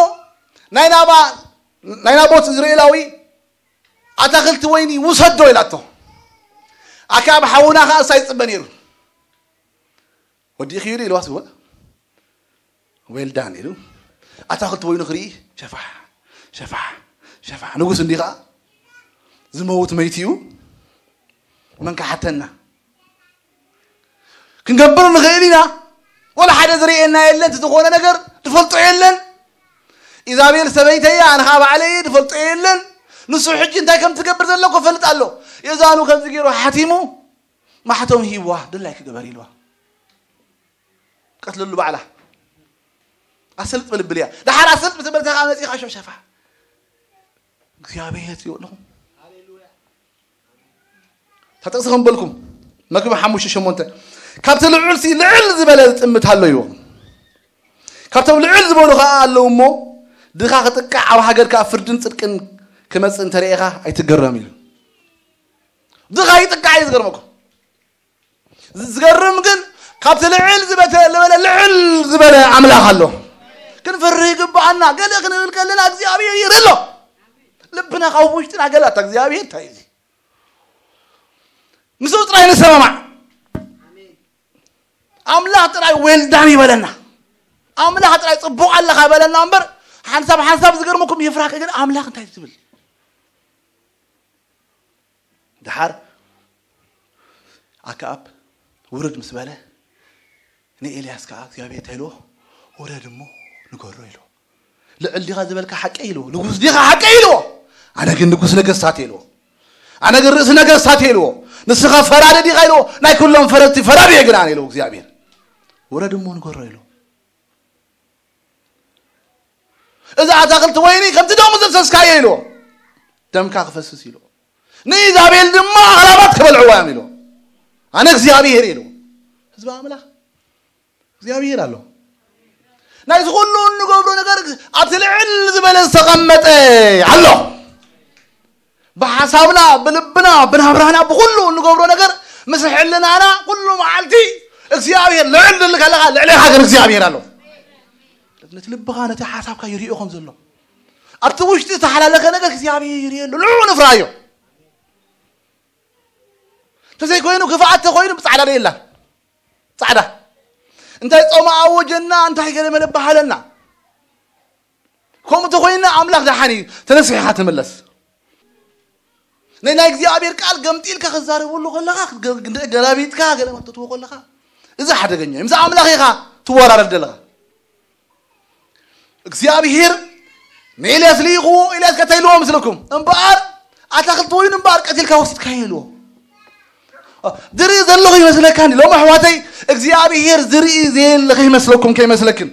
ናይ ናባ ናይ ናቦት እዝራኤላዊ ኣታኽልቲ ወይኒ ውሰዶ ኢላቶ። ኣካብ ሓውና ከኣ እሳ ይጽበ ነይሩ። ወዲእኺ ኢሉ ኢልዋ ስወ ዌልዳን ኢሉ ኣታኽልቲ ወይኑ ክርኢ ሸፋሕ ሸፋሕ ሸፋሕ። ንጉስ እንዲኻ ዝመውት መይትዩ መን ክሓተና? ክንገብር ንኽእል ኢና። ወላ ሓደ ዝርእየና የለን፣ እቲ ዝኾነ ነገር ዝፈልጦ የለን። ኢዛቤል ሰበይተያ፣ ኣነ ኸዓ ባዕለይ ዝፈልጦ የለን። ንሱ ሕጂ እንታይ ከም ትገብር ዘሎ እኮ ፈልጥ ኣሎ። የዛኑ ከምዚ ገይሩ ሓቲሙ ማሕቶም ሂብዋ፣ ድላይ ክገበር ኢልዋ። ቀትለሉ ባዕላ። ኣሰልጥ በል ብልያ። ደሓር ኣሰልጥ ምስ በልካ ኸዓ መጺኻ ሸፋ። እግዚኣብሔር ይብለኹም። ታጠቕሲ ከም በልኩም መክብብ ሓሙሽተ ሸሞንተ ካብቲ ልዑል ሲ ልዕል ዝበለ ዝጥምት ኣሎ ይዎ። ካብቶም ልዕል ዝበሉ ኸዓ ኣለዉ እሞ ድኻ ክጥቃዕ ኣብ ሃገርካ ፍርድን ጽድቅን ክመጽእ እንተርእኻ ኣይትገረም ኢሉ። ድኻ ይጥቃዕ እዩ ዝገርመኩም። ዝገርም ግን ካብቲ ልዕል ዝበተ- ዝበለ ልዕል ዝበለ ኣምላኽ ኣሎ። ክንፈርህ ይግብኣና። ገለ ክንብል ከለና እግዚኣብሔር ይርኢ ኣሎ። ልብና ካብ ውሽጥና ገላታ እግዚኣብሔር እንታይ እዚ ምስኡ ጥራይ ንሰማማዕ። ኣምላኽ ጥራይ ዌልዳን ይበለና። ኣምላኽ ጥራይ ጽቡቕ ኣለኻ ይበለና እምበር ሓንሳብ ሓንሳብ ዝገርመኩም ይፍራህ ግን ኣምላኽ እንታይ ትብል ድሓር ኣክኣብ ውርድ ምስ በለ ንኤልያስ ከዓ እግዚኣብሔር እንታይ ኢልዎ? ውረድ እሞ ንገሮ ኢልዎ። ልዕል ዲኻ ዝበልካ ሓቂ ኢልዎ። ንጉስ ዲኻ ሓቂ ኢልዎ። ኣነ ግን ንጉስ ነገስታት ኢልዎ። ኣነ ግን ርእሲ ነገስታት ኢልዎ። ንስኻ ፈራዲ ዲኻ ኢልዎ። ናይ ኩሎም ፈረድቲ ፈራዲ እየ ግን ኣነ ኢልዎ እግዚኣብሔር። ውረድ እሞ ንገሮ ኢልዎ። እዛ ኣታኽልቲ ወይኒ ከምቲ ደሙ ዘፍሰስካዮ ኢልዎ። ደምካ ክፈስስ ኢልዎ። ንኢዛቤል ድማ ኣኽላባት ክበልዕዋ እዮም ኢልዎ። ኣነ እግዚኣብሔር ኢልዎ። ህዝቢ ኣምላኽ እግዚኣብሔር ኣሎ። ናይዚ ኩሉ እንገብሮ ነገር ኣብቲ ልዕል ዝበለ ዝተቐመጠ ኣሎ። ብሓሳብና ብልብና ብናብራና ብኩሉ እንገብሮ ነገር ምስ ሕልናና ኩሉ መዓልቲ እግዚኣብሔር ልዕል ድል ከለኻ ልዕሌኻ ግን እግዚኣብሔር ኣሎ። ነቲ ልብኻ ነቲ ሓሳብካ ይሪኦ ከም ዘሎ ኣብቲ ውሽጢ ዝተሓላለኸ ነገር እግዚኣብሔር ይሪኦ ኣሎ። ንዑ ንፍራዮ። ተዘይኮይኑ ክፍኣት ተኮይኑ ብፃዕዳ ዶ የላን ፃዕዳ እንታይ ጾማ ኣወጀና እንታይ ገለ መለ በሃለና። ከምኡ ተኮይና ኣምላኽ ደሓን እዩ። ተነሲሕኻ ትምለስ። ናይ ናይ እግዚኣብሔር ቃል ገምጢልካ ክዛረበሉ ከለኻ ገላቢጥካ ገለ መተትዎ ከለኻ እዚ ሓደገኛ እዩ። ምስ ኣምላኽ ኢኻ ትወራረድ ዘለኻ። እግዚኣብሔር ንኤልያስ ልኢኽዎ። ኤልያስ ከታይ ኢልዎ ምስለኩም እምበኣር ኣታኽልቲ ወይኑ እምበኣር ቀቲልካ ወሲድካ ኢልዎ። ዝርኢ ዘለኹ ይመስለካ ሎም ኣሕዋተይ እግዚኣብሔር ዝርኢ ዘየለኸ ይመስለኩም ከይመስለክን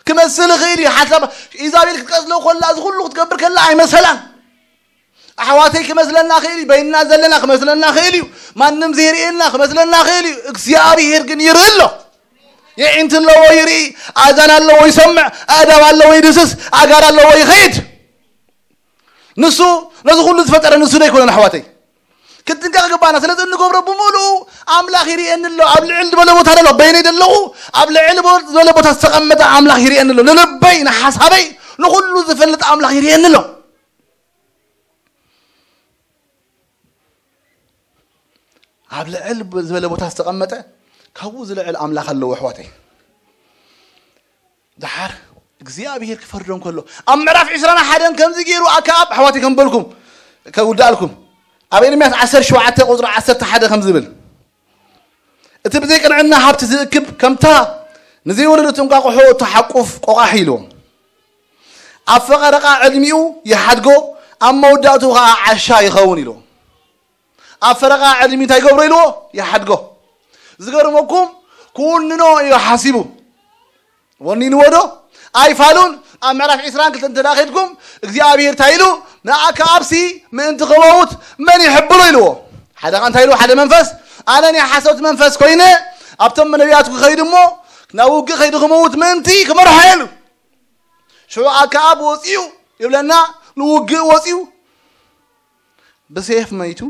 ክመስል ይኽእል እዩ። ሓሳብ ኢዛቤል ክትቀዝሎ ኮላ እዚ ኩሉ ክትገብር ከላ ኣይመሰላን። ኣሕዋተይ ክመስለና ክእል እዩ። በይንና ዘለና ክመስለና ክእል እዩ። ማንም ዘይርእየና ክመስለና ክእል እዩ። እግዚኣብሔር ግን ይርኢ ኣሎ። የዒንቲ ኣለዎ ይርኢ፣ ኣእዛን ኣለዎ ይሰምዕ፣ ኣእዳው ኣለዎ ይድስስ፣ ኣእጋር ኣለዎ ይኸይድ። ንሱ ነዚ ኩሉ ዝፈጠረ ንሱ ዶ ኣይኮነን ኣሕዋተይ? ክትጥንቀቕ ግባና። ስለዚ እንገብሮ ብምሉኡ ኣምላኽ ይርእየኒ ኣሎ። ኣብ ልዕል ዝበለ ቦታ ደሎ በይነይ ደለኹ፣ ኣብ ልዕል ዝበለ ቦታ ዝተቐመጠ ኣምላኽ ይርእየኒ ኣሎ። ንልበይ፣ ንሓሳበይ፣ ንኹሉ ዝፈልጥ ኣምላኽ ይርእየኒ ኣሎ። ኣብ ልዕል ዝበለ ቦታ ዝተቐመጠ ካብኡ ዝልዕል ኣምላኽ ኣለዎ ኣሕዋተይ። ደሓር እግዚኣብሔር ክፈርዶም ከሎ ኣብ ምዕራፍ ዕስራን ሓደን ከምዚ ገይሩ ኣከኣብ ኣሕዋተይ ከም በልኩም ከውዳእልኩም ኣብ ኤርምያስ ዓሰርተ ሸውዓተ ቁፅሪ ዓሰርተ ሓደ ከም ዝብል እቲ ብዘይ ቅንዕና ሃብቲ ዝእክብ ከምታ ንዘይወለደት እንቋቑሖ እትሓቁፍ ቆቋሕ ኢልዎም። ኣብ ፈቐረቓ ዕድሚኡ ይሓድጎ ኣብ መወዳእቱ ኸዓ ዓሻ ይኸውን ኢልዎም። ኣብ ፈረቓ ዕድሚ እንታይ ገብሮ ኢልዎ ይሓድጎ። ዝገርመኩም ክውንኖ እዩ ሓሲቡ። ወኒንዎ ዶ ኣይፋሉን። ኣብ ምዕራፍ ዕስራን ክልተን እንተ ኸድኩም እግዚኣብሔር እንታይ ኢሉ ንኣከኣብሲ ምእንቲ ክመውት መን ይሕብሎ ኢልዎ። ሓደ ኸ እንታይ ኢሉ ሓደ መንፈስ ኣነ ናይ ሓሶት መንፈስ ኮይነ ኣብቶም ነቢያት ክኸይድ እሞ ናብ ውግእ ከይዱ ክመውት ምእንቲ ክመርሖ ኢሉ። ሽዑ ኣከኣብ ወፂኡ ይብለና ንውግእ ወፂኡ ብሴፍ መይቱ።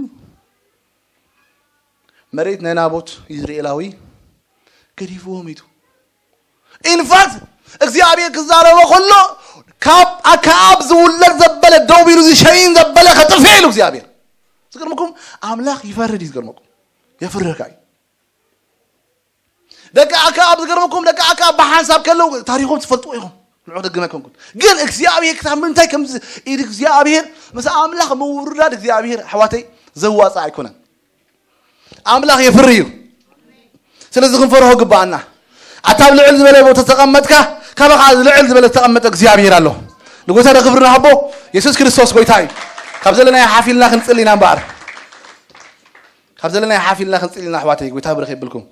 መሬት ናይ ናቦት ኢዝራኤላዊ ገዲፍዎ መይቱ። ኢንፋክት እግዚኣብሔር ክዛረቦ ከሎ ካብ ኣከኣብ ዝውለድ ዘበለ ደው ቢሉ ዝሸይን ዘበለ ከጥፍእ ኢሉ እግዚኣብሔር። ዝገርመኩም ኣምላኽ ይፈርድ እዩ። ዝገርመኩም የፍርድካ እዩ። ደቂ ኣከኣብ ዝገርመኩም ደቂ ኣከኣብ ብሓንሳብ ከለው ታሪኮም ትፈልጥዎ ኢኹም። ንዑ ደግመ ኣይኮንኩን ግን እግዚኣብሔር ክሳብ ምንታይ ከም ኢድ እግዚኣብሔር ምስ ኣምላኽ ምውርዳድ እግዚኣብሔር ኣሕዋተይ ዘዋፅእ ኣይኮነን። ኣምላኽ የፍሪ እዩ። ስለዚ ክንፈርሆ ግባኣና። ኣታ ኣብ ልዕል ዝበለ ቦታ ተቐመጥካ ካባኻ ልዕል ዝበለ ዝተቐመጠ እግዚኣብሔር ኣሎ። ንጎይታ ዶ ክብሪ ንሃቦ። የሱስ ክርስቶስ ጎይታ እዩ። ካብ ዘለናዮ ሓፊልና ክንጽል ኢና እምበኣር ካብ ዘለናዮ ሓፊልና ክንጽል ኢና ኣሕዋተይ። ጎይታ ብረኽ የብልኩም።